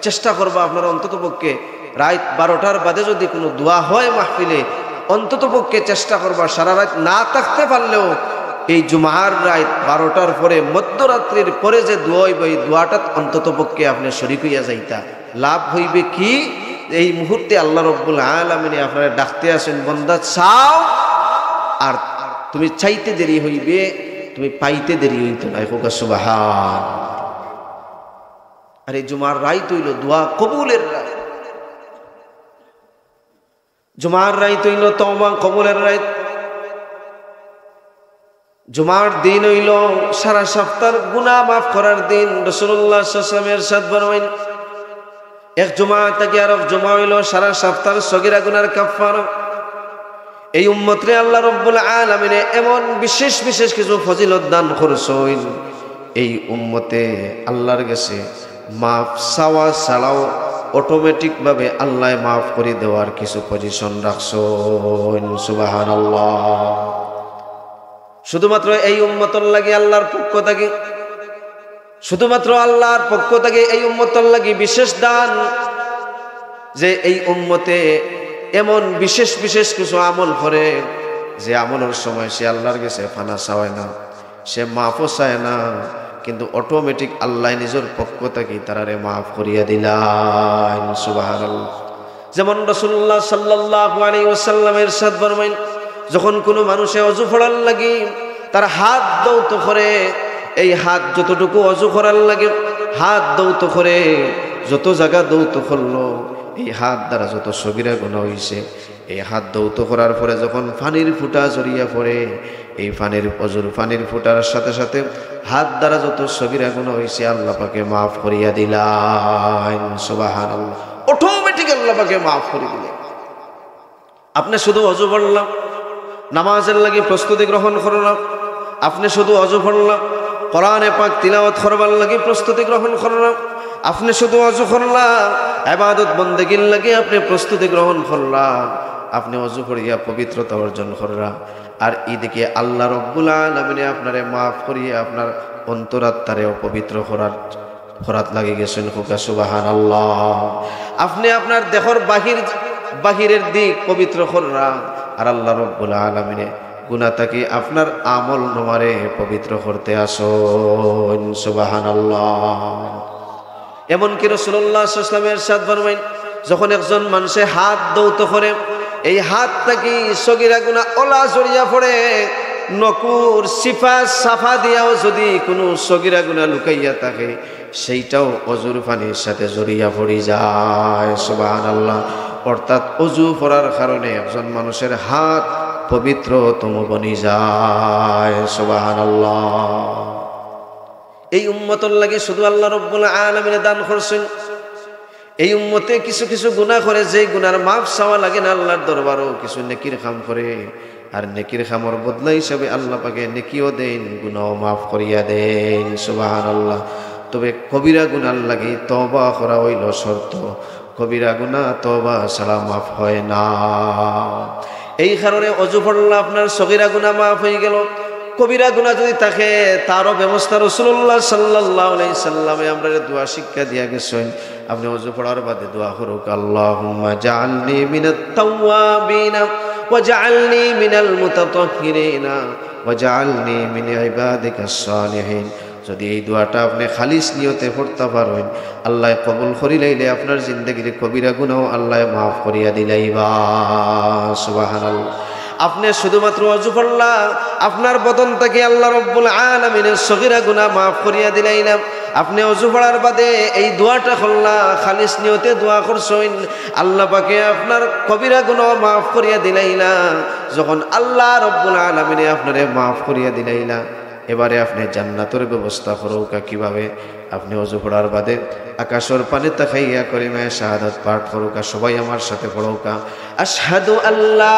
চেষ্টা করবা আপনারা অন্তত পক্ষে রাইত বারোটার বাদে যদি কোনো দোয়া হয় মাহফিলে, অন্তত পক্ষে চেষ্টা করবা সারা রাইত না থাকতে পারলেও এই জুমার রাইত বারোটার পরে, মধ্যরাত্রির পরে যে দোয়া অইবো, এই দোয়াটাত অন্তত পক্ষে আপনি শরিক অইয়া যাইতা। লাভ অইবে কি? এই মুহূর্তে আল্লাহ রব্বুল আলামিনে আপনারে ডাকতে আছেন, "বন্দা, চাও।" আর তুমি চাইতে দেরি অইবে, তুমি পাইতে দেরি অইতো নায়। কউক্কা সুবহান। আর এই জুমার রাইত অইলো দোয়া কবুলের রাইত, জুমার রাইত অইলো তওবা কবুলের রাইত। জুমার দিন অইলো সারা সপ্তাহর গুনাহ মাফ করার দিন। রাসূলুল্লাহ সাল্লাল্লাহু আলাইহি ওয়াসাল্লাম ইরশাদ ফরমাইন, এক জুমা থাকি আরক জুমা অইলো সারা সপ্তাহর সগিরা গুনার কাফফারা। এই উম্মতরে আল্লাহ রব্বুল আলামিনে এমন বিশেষ বিশেষ কিছু ফজিলত দান করছইন, এই উম্মতে আল্লাহর গেছে মাফ চাওয়া ছাড়াও অটোমেটিকভাবে আল্লায় মাফ করি দেওয়ার কিছু পজিশন রাখছইন। সুবহানাল্লাহ। শুধুমাত্র এই উম্মতর লাগি আল্লাহর পক্ষ থাকি, শুধুমাত্র আল্লাহর পক্ষ থাকি এই উম্মতর লাগি বিশেষ দান, যে এই উম্মতে এমন বিশেষ বিশেষ কিছু আমল করে, যে আমলর সময় সে আল্লাহর গেছে ফানা চাওয়ায় না, সে মাফও চায় না, কিন্তু অটোমেটিক আল্লায় নিজর পক্ষ থাকি তারারে মাফ করিয়া দিলাইন। সুবহানাল্লাহ। যেমন রাসূলুল্লাহ সাল্লাল্লাহু আলাইহি ওয়াসাল্লাম ইরশাদ ফরমাইন, যখন কোনো মানুষে অজু পড়ার লাগি তার হাত ধৌত করে, এই হাত যতটুকু অজু করার লাগি হাত ধৌত করে, যত জাগা ধৌত করলো, এই হাত দ্বারা যত সগিরা গুনাহ অইছে, এই হাত ধৌত করার পরে যখন পানির ফুটা ঝরিয়া পড়ে, এই পানির, অজুর পানির ফুটার সাথে সাথে হাত দ্বারা যত সগিরা গুনাহ অইছে, আল্লাহ পাকে মাফ করিয়া দিলাইন। সুবহানাল্লাহ। অটোমেটিক আল্লাহ পাকে মাফ করি দিলে। আপনি শুধু অজু পড়লা, নামাজর লাগি প্রস্তুতি গ্রহণ করলা, আপনি শুধু অজু পড়লা, কোরআনে পাক তিলাওয়াত করবার লাগি প্রস্তুতি গ্রহণ করলা, আপনি শুধু অজু করলা, ইবাদত বন্দেগীর লাগি আপনি প্রস্তুতি গ্রহণ করলা, আপনি অজু করিয়া পবিত্রতা অর্জন করলা, আর ইদিকে আল্লাহ রব্বুল আলামিনে আপনারে মাফ করিয়া আপনার অন্তরাত্মারেও পবিত্র করার, করাত লাগি গেছইন। কউক্কা সুবহানাল্লাহ। আপনি আপনার দেহর বাহির, বাহিরের দিক পবিত্র করলা, আর আল্লাহ রব্বুল আলামিনে গুনাহ থাকি আপনার আমল নামারে পবিত্র করতে আছইন। সুবহানাল্লাহ। এমনকি রাসূলুল্লাহ সাল্লাল্লাহু আলাইহি ওয়াসাল্লাম ইরশাদ ফরমাইন, যখন একজন মানুষে হাত ধৌত করে, এই হাত থাকি সগিরা গুনাহ অলা ঝরিয়া পড়ে, নকুর চিপা চাপা দিয়াও যদি কোনো সগিরা গুনাহ লুকাইয়া থাকে, সেইটাও অজুর পানির সাথে ঝরিয়া পড়ি যায়। সুবহানাল্লাহ। অর্থাৎ অজু পড়ার কারণে একজন মানুষের হাত পবিত্রতম বনি যায়। সুবহানাল্লাহ। এই উম্মতর লাগি শুধু আল্লাহ রব্বুল আলামিনে দান করছইন। এই উম্মতে কিছু কিছু গুনাহ করে, যেই গুনার মাফ চাওয়া লাগে না আল্লাহর দরবারও, কিছু নেকির কাম করে, আর নেকির কামর বদলা হিসাবে আল্লাহ পাকে নেকিও দেইন, গুনাও মাফ করিয়া দেইন। সুবহানাল্লাহ। তবে কবিরা গুনার লাগি তওবা করা অইলো শর্ত, কবিরা গুনাহ তওবা ছাড়া মাফ হয় না। এই কারণে অজু পড়লা, আপনার সগিরা গুনাহ মাফ অইগেলো। কবিরা গুনাহ যদি থাকে, তারও ব্যবস্থা রাসূলুল্লাহ সাল্লাল্লাহু আলাইহি সাল্লামে আমরারে দোয়া শিক্ষা দিয়া গেছইন। আপনি অজু পড়ার বাদে দোয়া করউক্কা, "আল্লাহুম্মা জাআলনি মিনাত তাওয়াবিনা ওয়াজআলনি মিনাল মুতাতাহহিরিনা ওয়াজআলনি মিন ইবাদিকাস সালিহিন।" যদি এই দোয়াটা আপনি খালিস নিয়তে পড়তা পারইন, আল্লায় কবুল করিলাইলে আপনার জিন্দেগির কবিরা গুনাও আল্লায় মাফ করিয়া দিলাইবা। সুবহানাল্লাহ। আপনি শুধুমাত্র অজু পড়লা, আপনার বদন থাকি আল্লাহ রব্বুল আলামিনে সগিরা গুনাহ মাফ করিয়া দিলাইলা। আপনি অজু পড়ার বাদে এই দোয়াটা করলা, খালিস নিয়তে দোয়া করছইন, আল্লাহ পাকে আপনার কবিরা গুনাও মাফ করিয়া দিলাইলা। যখন আল্লাহ রব্বুল আলামিনে আপনারে মাফ করিয়া দিলাইলা, এবারে আপনি জান্নাতর ব্যবস্থা করউক্কা। কিভাবে? আপনি অজু পড়ার বাদে আকাশর পানি তাকাইয়া কলিমায়ে শাহাদাত পাঠ করউক্কা। সবাই আমার সাথে পড়উক্কা, "আশহাদু আল্লা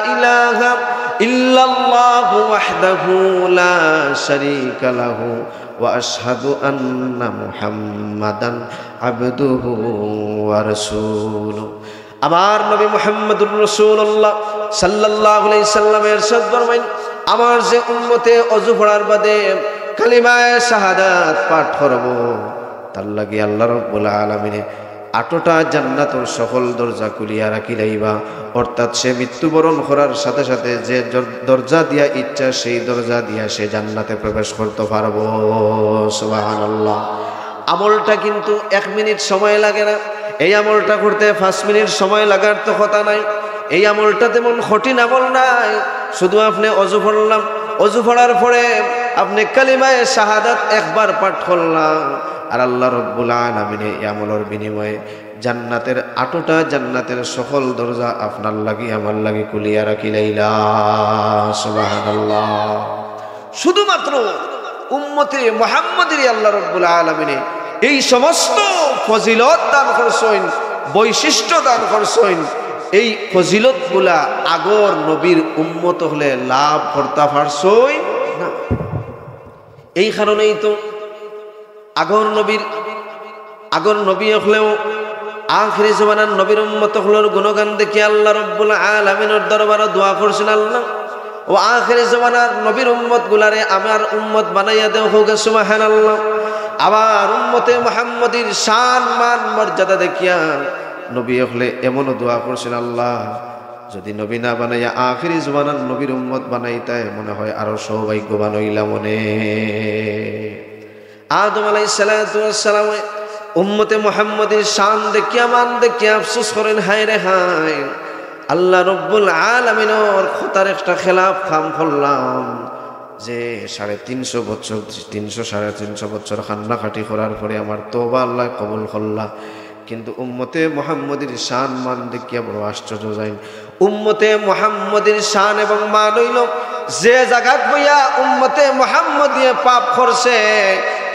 ইলাহা إلا الله وحده لا شريك له وأشهد أن محمدا عبده ورسوله। আমার নবী মুহাম্মদুর রাসূলুল্লাহ সাল্লাল্লাহু আলাইহি সাল্লামে ইরশাদ ফরমাইন, আমার যে উম্মতে অজু পড়ার বাদে কালিমায়ে শাহাদাত পাঠ করবো, তার লাগি আল্লাহ রাব্বুল আলামিনে আটটা জান্নাতর সকল দরজা খুলিয়া রাখিলাইবা। অর্থাৎ সে মৃত্যুবরণ করার সাথে সাথে যে জর-, দরজা দিয়া ইচ্ছা সেই দরজা দিয়া সে জান্নাতে প্রবেশ করতে পারবো। সুবহানাল্লাহ। আমলটা কিন্তু এক মিনিট সময় লাগে না। এই আমলটা করতে পাঁচ মিনিট সময় লাগার তো কথা নাই। এই আমলটা তেমন কঠিন আমল নাই। শুধু আপনে অজু পড়লাম, অজু পড়ার পরে আপনে কালিমায়ে শাহাদাত একবার পাঠ করলাম, আর আল্লাহ রাব্বুল আলামিনে এই আমলর বিনিময়ে জান্নাতের আটটা জান্নাতের সকল দরজা আপনার লাগি আমার লাগি খুলিয়া রাখিলাইলা। সুবহানাল্লাহ। শুধুমাত্র উম্মতে মুহাম্মদীরে আল্লাহ রাব্বুল আলামিনে এই সমস্ত ফজিলত দান করছইন, বৈশিষ্ট্য দান করছইন। এই ফজিলতগুলা আগর নবীর উম্মত অকলে লাভ করতা পারছইন না। এই কারণেই তো আগর নবীর, আগর নবী অকলেও আখেরি জমানার নবীর উম্মত অকলর গুণগান দেখিয়া আল্লাহ রাব্বুল আলামিনর দরবারো দোয়া করছইন, "আল্লাহ, ও আখেরি জমানার নবীর উম্মতগুলারে আমার উম্মত বানাইয়া দেও", কউক্কা সুবহানাল্লাহ। আবার উম্মতে মুহাম্মদীর শান মান মর্যাদা দেখিয়া নবী অকলে এমনও দোয়া করছইন, "আল্লাহ, যদি নবী না বানাইয়া আখেরি জমানার নবীর উম্মত বানাইতায়, মনে হয় আরো সৌভাগ্যবান অইলাম অনে।" আদম আলাইহিস সালাতু ওয়াস সালামে উম্মতে মুহাম্মদীর শান দেখিয়া, মান দেখিয়া আফসোস করইন, "হায় রে হায়, আল্লাহ রাব্বুল আলামিনর কথার একটা খেলাফ কাম করলাম, যে সাড়ে তিনশো বছর, তিনশো, সাড়ে তিনশো বছর কান্নাকাটি করার পরে আমার তওবা আল্লায় কবুল করলা, কিন্তু উম্মতে মুহাম্মদীর শান মান দেখিয়া বড় আশ্চর্য অইযাইন।" উম্মতে মুহাম্মদীর শান এবং মান অইলো, যে জাগাত বইয়া উম্মতে মুহাম্মদীয়ে পাপ করছে,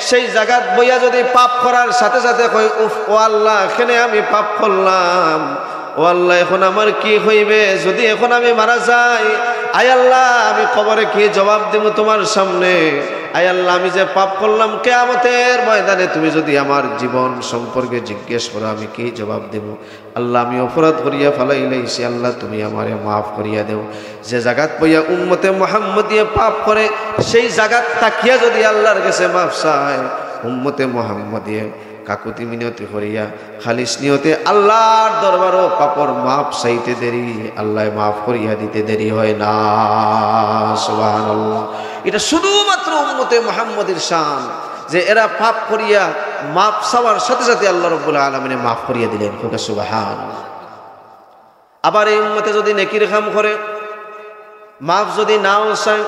সেই জাগাত বইয়া যদি পাপ করার সাথে সাথে কয়, "উফ, ও আল্লাহ, কেনে আমি পাপ করলাম? ও আল্লাহ, এখন আমার কি অইবে? যদি এখন আমি মারা যাই, আয় আল্লাহ, আমি কবরে কি জবাব দিমু তুমার সামনে? আয় আল্লাহ, আমি যে পাপ করলাম, কিয়ামতের ময়দানে তুমি যদি আমার জীবন সম্পর্কে জিজ্ঞেস করো, আমি কি জবাব দিমু?" আল্লাহ, আমি অপরাধ করিয়া ফালাইলাইছি, আল্লাহ, তুমি আমারে মাফ করিয়া দেও। যে জাগাত বইয়া উম্মতে মুহাম্মদীয়ে পাপ করে, সেই জাগাত থাকিয়া যদি আল্লাহর গেছে মাফ চায়, উম্মতে মুহাম্মদীয়ে কাকুতি মিনতি করিয়া খালিস নিয়তে আল্লাহর দরবারো পাপর মাফ চাইতে দেরি, আল্লায় মাফ করিয়া দিতে দেরি হয় না। সুবহানাল্লাহ। এটা শুধুমাত্র উম্মতে মুহাম্মদীর শান। যে এরা পাপ করিয়া মাফ চাওয়ার সাথে সাথে আল্লাহ রাব্বুল আলামিনে মাফ করিয়া দিলেন। কউক্কা সুবহানাল্লাহ। আবার এই উম্মতে যদি নেকির কাম করে, মাফ যদি নাও চায়,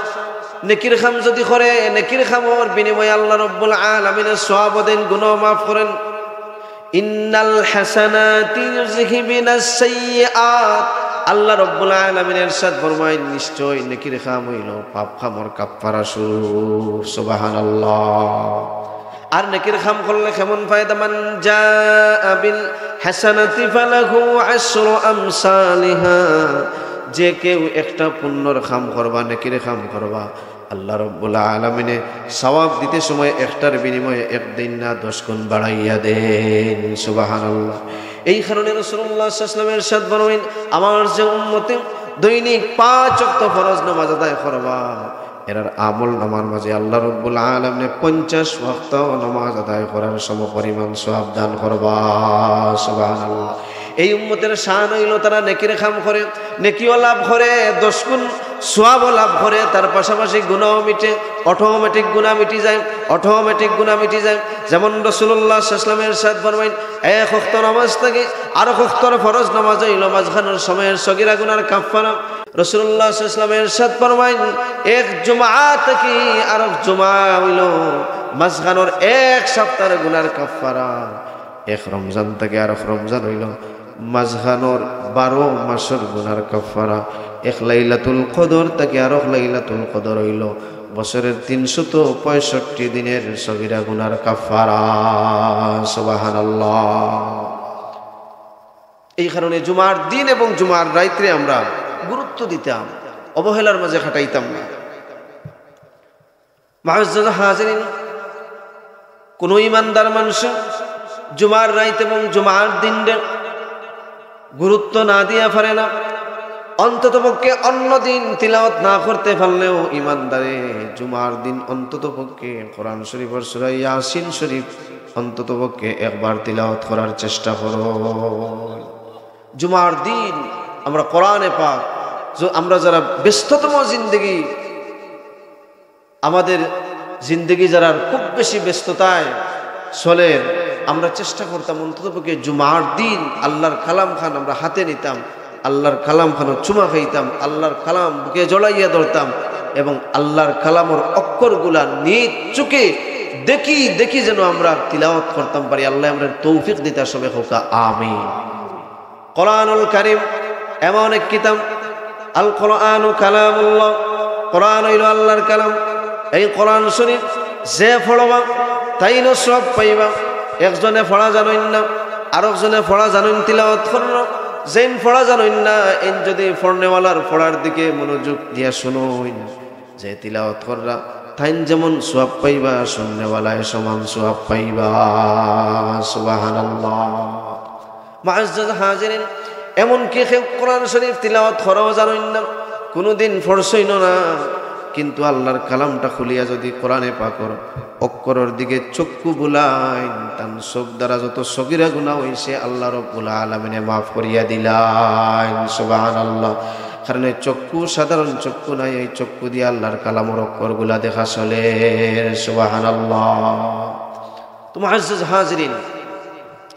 নেকির কাম যদি করে, নেকির কামর বিনিময়ে আল্লাহ রাব্বুল আলামিনে সওয়াব দেন, গুনাহ মাফ করেন। ইন্নাল হাসানাতি ইউযহিবনাস সাইয়্যিআত। আল্লাহ রাব্বুল আলামিন ইরশাদ ফরমায়, নিশ্চয় নেকির কাম অইলো পাপ কামর কাফফারা স্বরূপ। সুবহানাল্লাহ। আর নেকির কাম করলে কেমন ফায়দা? মান জাআ বিল হাসানাতি ফালাহু আশরু আমসালিহা। যে কেউ একটা পুণ্যর কাম করবা, নেকির কাম করবা, আল্লাহ রাব্বুল আলামিনে সওয়াব দিতে সময় একটার বিনিময়ে এক দেইন না, দশ গুণ বাড়াইয়া দেন। সুবহানাল্লাহ। এই কারণে রাসূলুল্লাহ সাল্লাল্লাহু আলাইহি ওয়াসাল্লাম ইরশাদ ফরমাইন, আমার যে উম্মতে দৈনিক পাঁচ ওয়াক্ত ফরজ নামাজ আদায় করবা, এরার আমল নামার মাঝে আল্লাহ রাব্বুল আলামিনে পঞ্চাশ ওয়াক্ত নামাজ আদায় করার সমপরিমাণ সওয়াব দান করবা। সুবহানাল্লাহ। এই উম্মতের শান অইলো তারা নেকির কাম করে, নেকিও লাভ করে, দশ গুণ সওয়াবও লাভ করে, তার পাশাপাশি গুনাহও মিটে, অটোমেটিক গুনাহ মিটি যায়, অটোমেটিক গুনাহ মিটি যায়। যেমন রাসূলুল্লাহ সাল্লাল্লাহু আলাইহি ওয়াসাল্লাম ইরশাদ ফরমাইন, এক ওয়াক্ত নামাজ থাকি আরক ওয়াক্তর ফরজ নামাজ অইলো মাঝখানোর সময়ের সগিরা গুনার কাফফারা। রাসূলুল্লাহ সাল্লাল্লাহু আলাইহি ওয়াসাল্লাম ইরশাদ ফরমাইন, এক জুমা থাকি আরক জুমা অইলো মাঝখানোর এক সপ্তাহর গুনার কাফফারা। এক রমজান থাকি আরক রমজান অইলো মাঝখানোর বারো মাসর গুনার কাফফারা। এক লাইলাতুল কদর থাকি আরক লাইলাতুল কদর অইলো বছরের তিনশত পঁয়ষট্টি দিনের সগিরা গুনার কাফফারা। সুবহানাল্লাহ। এই কারণে জুমার দিন এবং জুমার রাইতরে আমরা গুরুত্ব দিতাম। অবহেলার মাঝে কাটাইতাম না। মুআজ্জাজ হাজিরিন, কোনো ইমানদার মানুষ জুমার রাইত এবং জুমার দিনরে গুরুত্ব না দিয়া পারে না। অন্তত পক্ষে অন্য দিন তিলাওয়াত না করতে পারলেও ইমানদারে জুমার দিন অন্তত পক্ষে কোরআন শরীফের সূরা ইয়াসিন শরীফ অন্তত পক্ষে একবার তিলাওয়াত করার চেষ্টা করো। জুমার দিন আমরা কোরআনে পাক, য-, আমরা যারা ব্যস্ততম জিন্দেগি, আমাদের জিন্দেগি যারার খুব বেশি ব্যস্ততায় চলের, আমরা চেষ্টা করতাম অন্তত পক্ষে জুমার দিন আল্লাহর কালাম খান আমরা হাতে নিতাম, আল্লাহর কালাম খানো চুমা খাইতাম, আল্লাহর কালাম বুকে জড়াইয়া ধরতাম এবং আল্লাহর কালামর অক্ষরগুলা নিজ চোখে দেখি দেখি যেন আমরা তিলাওয়াত করতাম পারি। আল্লাহ আমরা তৌফিক দিতা সবে হোকা, আমিন। কোরআনুল কারীম এমন এক কিতাব, আল কোরআনু কালামুল্লাহ, কোরআন হইল আল্লাহর কালাম। এই কোরআন শরীফ যে পড়বা, তাইনও সওয়াব পাইবা। একজনে পড়া জানইন না, আরকজনে পড়া জানইন, তিলাওয়াত কররা, যেইন পড়া জানইন না, এইন যদি পড়নেওয়ালার পড়ার দিকে মনোযোগ দিয়া শুনইন, যে তিলাওয়াত কররা, তাইন যেমন সওয়াব পাইবা, শুননেওয়ালায় সমান সওয়াব পাইবা। সুবহানাল্লাহ। মুআজ্জাজ হাজিরিন, এমনকি কেউ কোরআন শরীফ তিলাওয়াত করাও জানইন না, কোনোদিন পড়ছইন না, কিন্তু আল্লাহর কালামটা খুলিয়া যদি কোরআনে পাকর অক্ষরর দিকে চক্ষু বুলাইন, তান চোখ দ্বারা যত সগিরা গুনাহ হইছে, আল্লাহ রব্বুল আলামিনে মাফ করিয়া দিলাইন। সুবহানাল্লাহ। কারণ এই চক্ষু সাধারণ চক্ষু নাই, এই চক্ষু দিয়া আল্লাহর কালামর অক্ষরগুলা দেখা চলের। সুবহানাল্লাহ। তো মুআজ্জাজ হাজিরিন,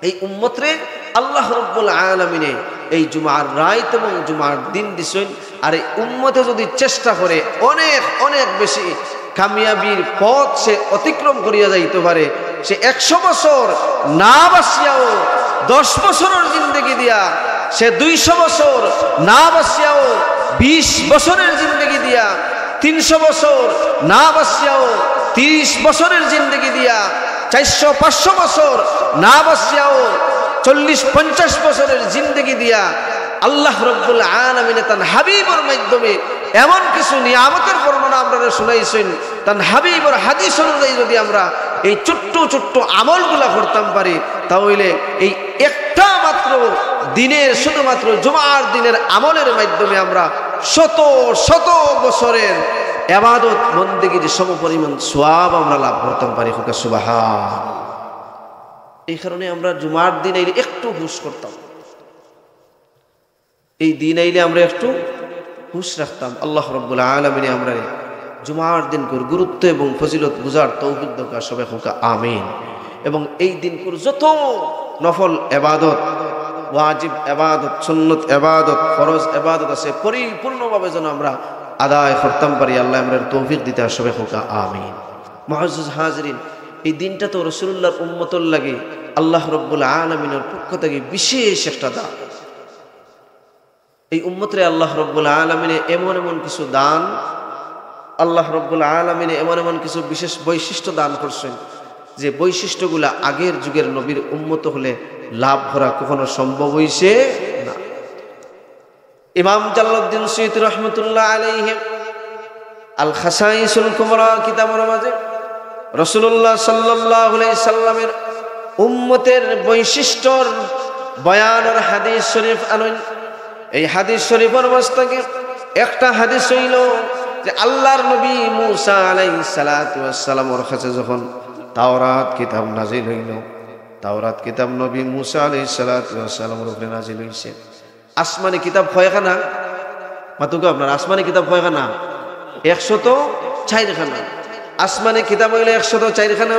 এই উম্মতরে আল্লাহ রব্বুল আলামিনে এই জুমার রাইত এবং জুমার দিন দিছইন। আর এই উম্মতে যদি চেষ্টা করে, অনেক, অনেক বেশি কামিয়াবির পথ সে অতিক্রম করিয়া যাইতে পারে। সে একশো বছর না বাঁচিয়াও, দশ বছরের জিন্দেগি দিয়া, সে দুইশো বছর না বাঁচিয়াও, বিশ বছরের জিন্দেগি দিয়া, তিনশো বছর না বাঁচিয়াও, তিরিশ বছরের জিন্দেগি দিয়া, চারশো পাঁচশো বছর না বাঁচিয়াও, চল্লিশ পঞ্চাশ বছরের জিন্দেগি দিয়া আল্লাহ রব্বুল আলামিনে তান হাবিবর মাধ্যমে এমন কিছু নিয়ামতের বর্ণনা আমরারে শুনাইছইন। তান হাবিবর হাদিস অনুযায়ী যদি আমরা এই ছোট্ট ছোট্ট আমলগুলা করতাম পারি, তাহলে এই একটা মাত্র দিনের, শুধুমাত্র জুমার দিনের আমলের মাধ্যমে আমরা শত শত বছরের এবাদত বন্দেগীর সমপরিমাণ সওয়াব আমরা লাভ করতাম পারি। হোকা সুবহান। এই কারণে আমরা জুমার দিন আইলে একটু হুশ করতাম, এই দিন আইলে আমরা একটু হুশ রাখতাম। আল্লাহ রব্বুল আলামিনে আমরারে জুমার দিনকুর গুরুত্ব এবং ফজিলত বুঝার তৌফিক দেউকা, সবে হোকা আমিন। এবং এই দিনকুর যত নফল এবাদত, ওয়াজিব এবাদত, সুন্নত এবাদত, ফরজ এবাদত আছে, পরিপূর্ণভাবে যেন আমরা আদায় করতাম পারি। আল্লাহ আমরারে তৌফিক দিতা, সবে হোকা আমিন। মুআজ্জাজ হাজিরিন, এই দিনটা তো রাসূলুল্লাহর উম্মতর লাগি আল্লাহ রব্বুল আলামিনের পক্ষ থাকি বিশেষ একটা দান। এই উম্মতরে আল্লাহ রব্বুল আলামিনে এমন এমন কিছু দান, আল্লাহ রব্বুল আলামিনে এমন এমন কিছু বিশেষ বৈশিষ্ট্য দান করছইন, যে বৈশিষ্ট্যগুলা আগের যুগের নবীর উম্মত অকলে লাভ করা কখনো সম্ভব হইছে না। ইমাম জালালউদ্দিন সুয়ুতী রহমতুল্লাহ আলাইহি আল খাসাইসুল কুবরা কিতাবর মাঝে রাসূলুল্লাহ সাল্লাল্লাহু আলাইহি সাল্লামের উম্মতের বৈশিষ্ট্যর বয়ানর হাদিস শরীফ আনইন। এই হাদিস শরীফর মাঝ থাকি একটা হাদিস অইলো যে আল্লাহর নবী মুসা আলাইহিস সালাতু ওয়াস সালামর কাছে যখন তাওরাত কিতাব নাজিল অইলো, তাওরাত কিতাব নবী মুসা আলাইহিস সালাতু ওয়াস সালামর উপরে নাজিল অইছে। আসমানি কিতাব কয়খানা? মাতুকা আপনারা, আসমানি কিতাব কয়খানা? একশত চাইরখানা। আসমানি কিতাব অইলো একশত চাইরখানা।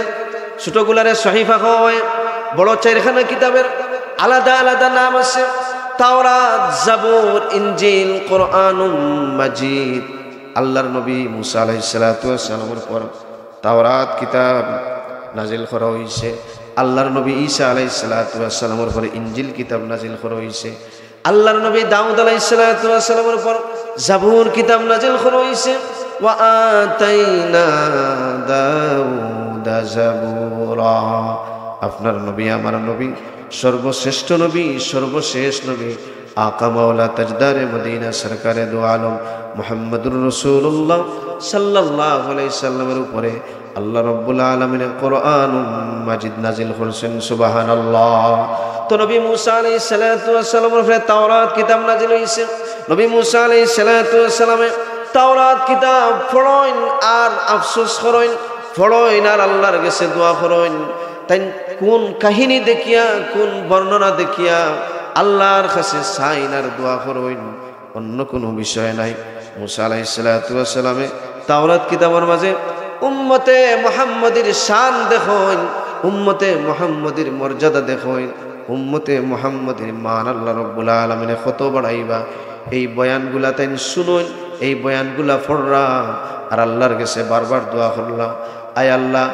ছোটগুলারে সহিফা কওয়া হয়। বড় চাইরখানা কিতাবের আলাদা আলাদা নাম আছে। তাওরাত, জাবুর, ইনজিল, কোরআনুম মাজিদ। আল্লাহর নবী মুসা আলাইহিস সালাতু ওয়াস সালামর উপর তাওরাত কিতাব নাজিল করা হইছে। আল্লাহর নবী ঈসা আলাইহিস সালাতু ওয়াস সালামর উপরে ইনজিল কিতাব নাজিল করা হইছে। আল্লাহর নবী দাউদ আলাইহিস সালাতু ওয়াস সালামর উপর জাবুর কিতাব নাজিল করা হইছে। "ওয়া আতাইনা দাউদা জাবুরা।" আপনার নবী, আমার নবী, সর্বশ্রেষ্ঠ নবী, সর্বশেষ নবী, আকা মাওলা তাজদারে মদিনা সরকারে দু আলম মুহাম্মদুর রাসূলুল্লাহ সাল্লাল্লাহু আলাইহি সাল্লামের উপরে আল্লাহ রাব্বুল আলামিনে কোরআন মাজিদ নাজিল করছেন। সুবহানাল্লাহ। তো নবী মুসা আলাইহিস সালাতু ওয়াস সালামের উপরে তাওরাত কিতাব নাজিল হইছে। নবী মুসা আলাইহিস সালাতু ওয়াস সালামে তাওরাত কিতাব পড়ইন আর আফসোস করইন, পড়ইন আর আল্লাহর গেছে দোয়া করইন। তাইন কোন কাহিনী দেখিয়া, কোন বর্ণনা দেখিয়া আল্লাহর কাছে চাইন আর দোয়া করইন, অন্য কোনো বিষয় নাই। মুসা আলাইহিস সালাতু ওয়াস সালামে তাওরাত কিতাবর মাঝে উম্মতে মুহাম্মদীর শান দেখইন, উম্মতে মুহাম্মদীর মর্যাদা দেখইন, উম্মতে মুহাম্মদীর মান আল্লাহ রাব্বুল আলামিনে কত বাড়াইবা। এই বয়ানগুলা তাইন শুনইন, এই বয়ানগুলা পড়রা, আর আল্লাহর গেছে বারবার দোয়া করলা, আয় আল্লাহ,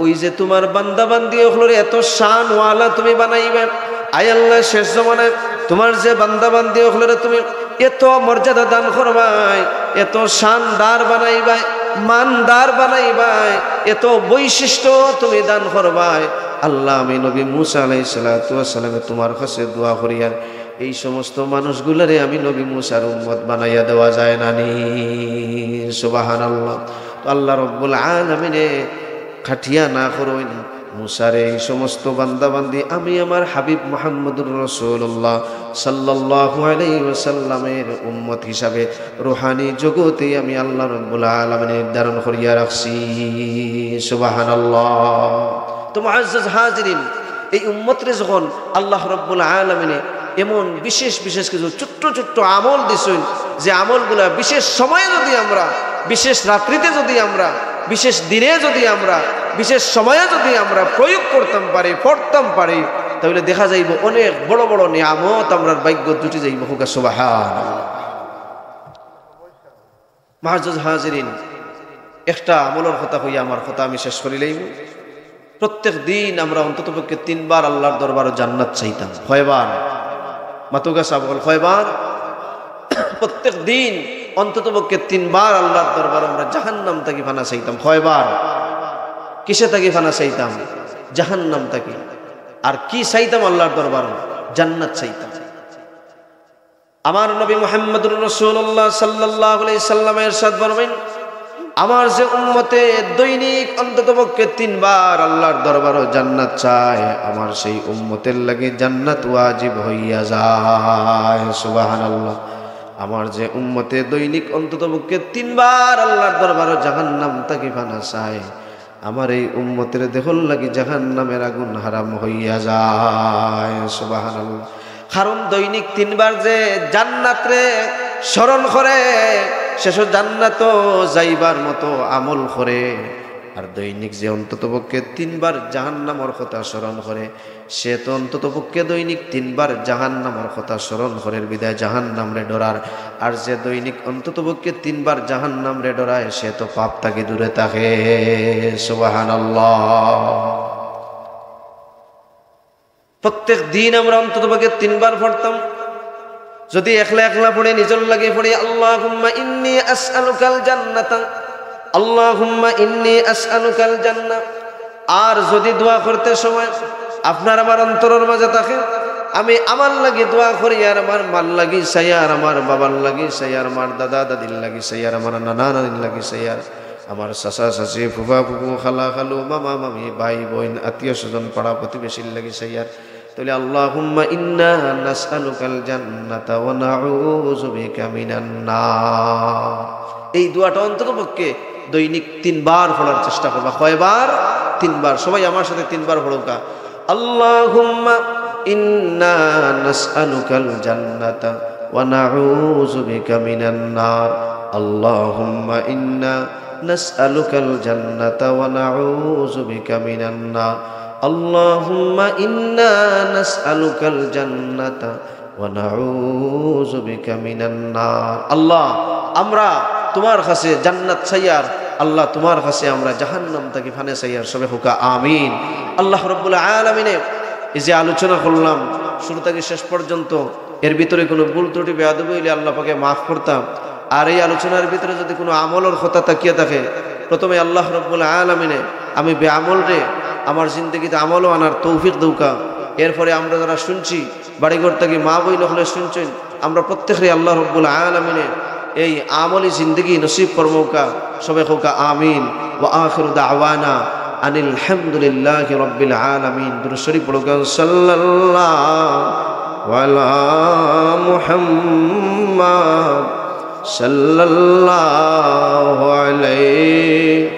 ওই যে তোমার বান্দা বান্দি অকলরে এত শানওয়ালা তুমি বানাইবায়, আয় আল্লাহ, শেষ জমানায় তোমার যে বান্দা বান্দি অকলরে তুমি এত মর্যাদা দান করবায়, এত শানদার বানাইবায়, মানদার বানাইবায়, এত বৈশিষ্ট্য তুমি দান করবায়, আল্লাহ, আমি নবী মুসা আলাইহিস সালাতু ওয়াস সালামে তোমার কাছে দোয়া করি, আর এই সমস্ত মানুষগুলারে আমি নবী মুসার উম্মত বানাইয়া দেওয়া যায় না নি? সুবহানাল্লাহ। তো আল্লাহ রাব্বুল আলামিনে খাটিয়া না করইন মুসারে, এই সমস্ত বান্দা বান্দি আমি আমার হাবিব মুহাম্মদুর রাসূলুল্লাহ সাল্লাল্লাহু আলাইহি ওয়াসাল্লামের উম্মত হিসাবে রুহানি জগতে আমি আল্লাহ রাব্বুল আলামিনে নির্ধারণ করিয়া রাখছি। সুবহানাল্লাহ। তো মুআজ্জাজ হাজিরিন, এই উম্মতরে যখন আল্লাহ রাব্বুল আলামিনে এমন বিশেষ বিশেষ কিছু ছোট্ট ছোট্ট আমল দিছইন, যে আমলগুলা বিশেষ সময়ে যদি আমরা, বিশেষ রাত্রিতে যদি আমরা, বিশেষ দিনে যদি আমরা, বিশেষ সময়ে যদি আমরা প্রয়োগ করতাম পারি, পড়তাম পারি, তাহলে দেখা যাইব অনেক বড় বড় নিয়ামত আমরার ভাগ্যত জুটি যাইব। কউক্কা সুবহানাল্লাহ। মুআজ্জাজ হাজিরিন, একটা আমলর কথা কইয়া আমার কথা আমি শেষ করি লইব। প্রত্যেক দিন আমরা অন্তত পক্ষে তিনবার আল্লাহর দরবারো জান্নাত চাইতাম। কয়বার? মাতউক্কা সাব অকল, কয়বার? প্রত্যেক দিন অন্তত পক্ষে তিনবার আল্লাহর দরবারো আমরা জাহান্নাম থাকি ফানা চাইতাম। কয়বার? কিসে থাকি ফানা চাইতাম? জাহান্নাম থাকি। আর কি চাইতাম আল্লাহর দরবারো? জান্নাত চাইতাম। আমার নবী মুহাম্মদুর রাসূলুল্লাহ সাল্লাল্লাহু আলাইহি সাল্লামে ইরশাদ ফরমাইন, আমার যে উম্মতে দৈনিক অন্তত পক্ষে তিনবার আল্লাহর দরবারো জান্নাত চায়, আমার সেই উম্মতের লাগি জান্নাত ওয়াজিব হইয়া যায়। সুবহানাল্লাহ। আমার যে উম্মতে দৈনিক অন্তত পক্ষে তিনবার আল্লাহর দরবারো জাহান্নাম থাকি ফানা চায়, আমার এই উম্মতের দেহর লাগি জাহান্নামের আগুন হারাম হইয়া যায়। সুবহানাল্লাহ। কারণ দৈনিক তিনবার যে জান্নাতরে স্মরণ করে, শেষো জান্নাতো যাইবার মতো আমল করে, আর দৈনিক যে অন্তত পক্ষে তিনবার জাহান্নামর কথা স্মরণ করে, সে তো অন্তত পক্ষে দৈনিক তিনবার জাহান্নামর কথা স্মরণ করের বিধায় জাহান্নামরে ডরার। আর যে দৈনিক অন্তত পক্ষে তিনবার জাহান্নামরে ডরায়, সে তো পাপ থাকি দূরে থাকে। সুবহানাল্লাহ। প্রত্যেক দিন আমরা অন্তত পক্ষে তিনবার পড়তাম। যদি একলা একলা পড়ি, নিজর লাগি পড়ি, আল্লাহুম্মা ইন্নী আসআলুকাল জান্নাতা, আল্লাহুম্মা ইন্নী আসআলুকাল জান্নাহ। আর যদি দোয়া করতে সময় আপনার আমার অন্তরর মাঝে থাকে, আমি আমার লাগি দোয়া করি, আর আমার মার লাগি চাই, আর আমার বাবার লাগি চাই, আর আমার দাদা দাদির লাগি চাই, আর আমার নানা নানির লাগি চাই, আর আমার চাচা চাচি, ফুফা ফুফু, খালা খালু, মামা মামি, ভাই বইন, আত্মীয় স্বজন, পাড়া প্রতিবেশীর লাগি চাই, আর তাহলে আল্লাহুম্মা ইন্না নাসআলুকাল জান্নাতা ওয়া নাউযু বিকা মিনান নার। এই দোয়াটা অন্তত পক্ষে দৈনিক তিনবার পড়ার চেষ্টা করবা। কয়বার? তিনবার। সবাই আমার সাথে তিনবার পড়ুক্কা। আল্লাহুম্মা ইন্না নাসআলুকাল জান্নাতা ওয়া নাউযু বিকা মিনান নার। আল্লাহুম্মা ইন্না নাসআলুকাল জান্নাতা ওয়া নাউযু বিকা মিনান নার। আল্লাহুম্মা ইন্না নাসআলুকাল জান্নাতা ওয়া নাউযু বিকা মিনান নার। আল্লাহ, আমরা তোমার কাছে জান্নাত চাইয়ার, আল্লাহ, তোমার কাছে আমরা জাহান্নাম থাকি ফানা চাইয়ার। সবে কউক্কা আমিন। আল্লাহ রাব্বুল আলামিনে এই যে আলোচনা করলাম শুরু থাকি শেষ পর্যন্ত, এর ভিতরে কোনো ভুল ত্রুটি বেয়াদবি অইলে আল্লাহ পাকে মাফ করতা। আর এই আলোচনার ভিতরে যদি কোনো আমলর কথা থাকিয়া থাকে, প্রথমে আল্লাহ রাব্বুল আলামিনে আমি বেআমলরে আমার জিন্দেগিত আমলও আনার তৌফিক দেউক্কা। এরপরে আমরা যারা শুনছি, বাড়িঘর থাকি মা বইন অকলে শুনছইন, আমরা প্রত্যেকরে আল্লাহ রব্বুল আলামিনে এই আমলি জিন্দেগি নসিব ফরমউক্কা, সবে কউক্কা আমিন। ওয়া আখিরু দাওয়ানা আনিল হামদুলিল্লাহি রাব্বিল আলামিন। দুরূদ শরীফ পড়উক্কা, সাল্লাল্লাহু আলা মুহাম্মদ, সাল্লাল্লাহু আলাইহি,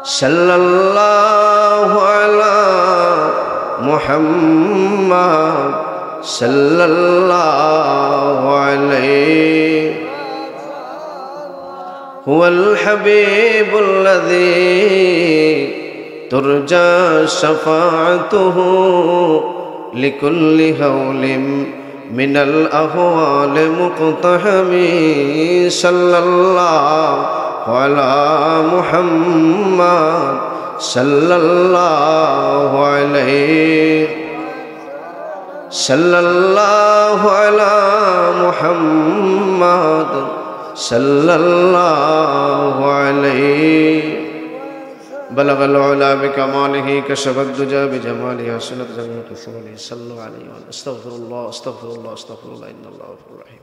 সাল্লাল্লাহু আলা মুহাম্মদ, সাল্লাল্লাহু আলাইহি। هو الحبيب الذي ترجى شفاعته لكل هول من الأهوال مقتحم. صلى الله على محمد، صلى الله عليه، صلى الله على محمد، صلى الله عليه. بلغ العلا بكماله، كشف الدجى بجماله، حسنت جميع خصاله. صلوا عليه وسلموا. أستغفر الله، أستغفر الله، أستغفر الله، إن الله غفور رحيم.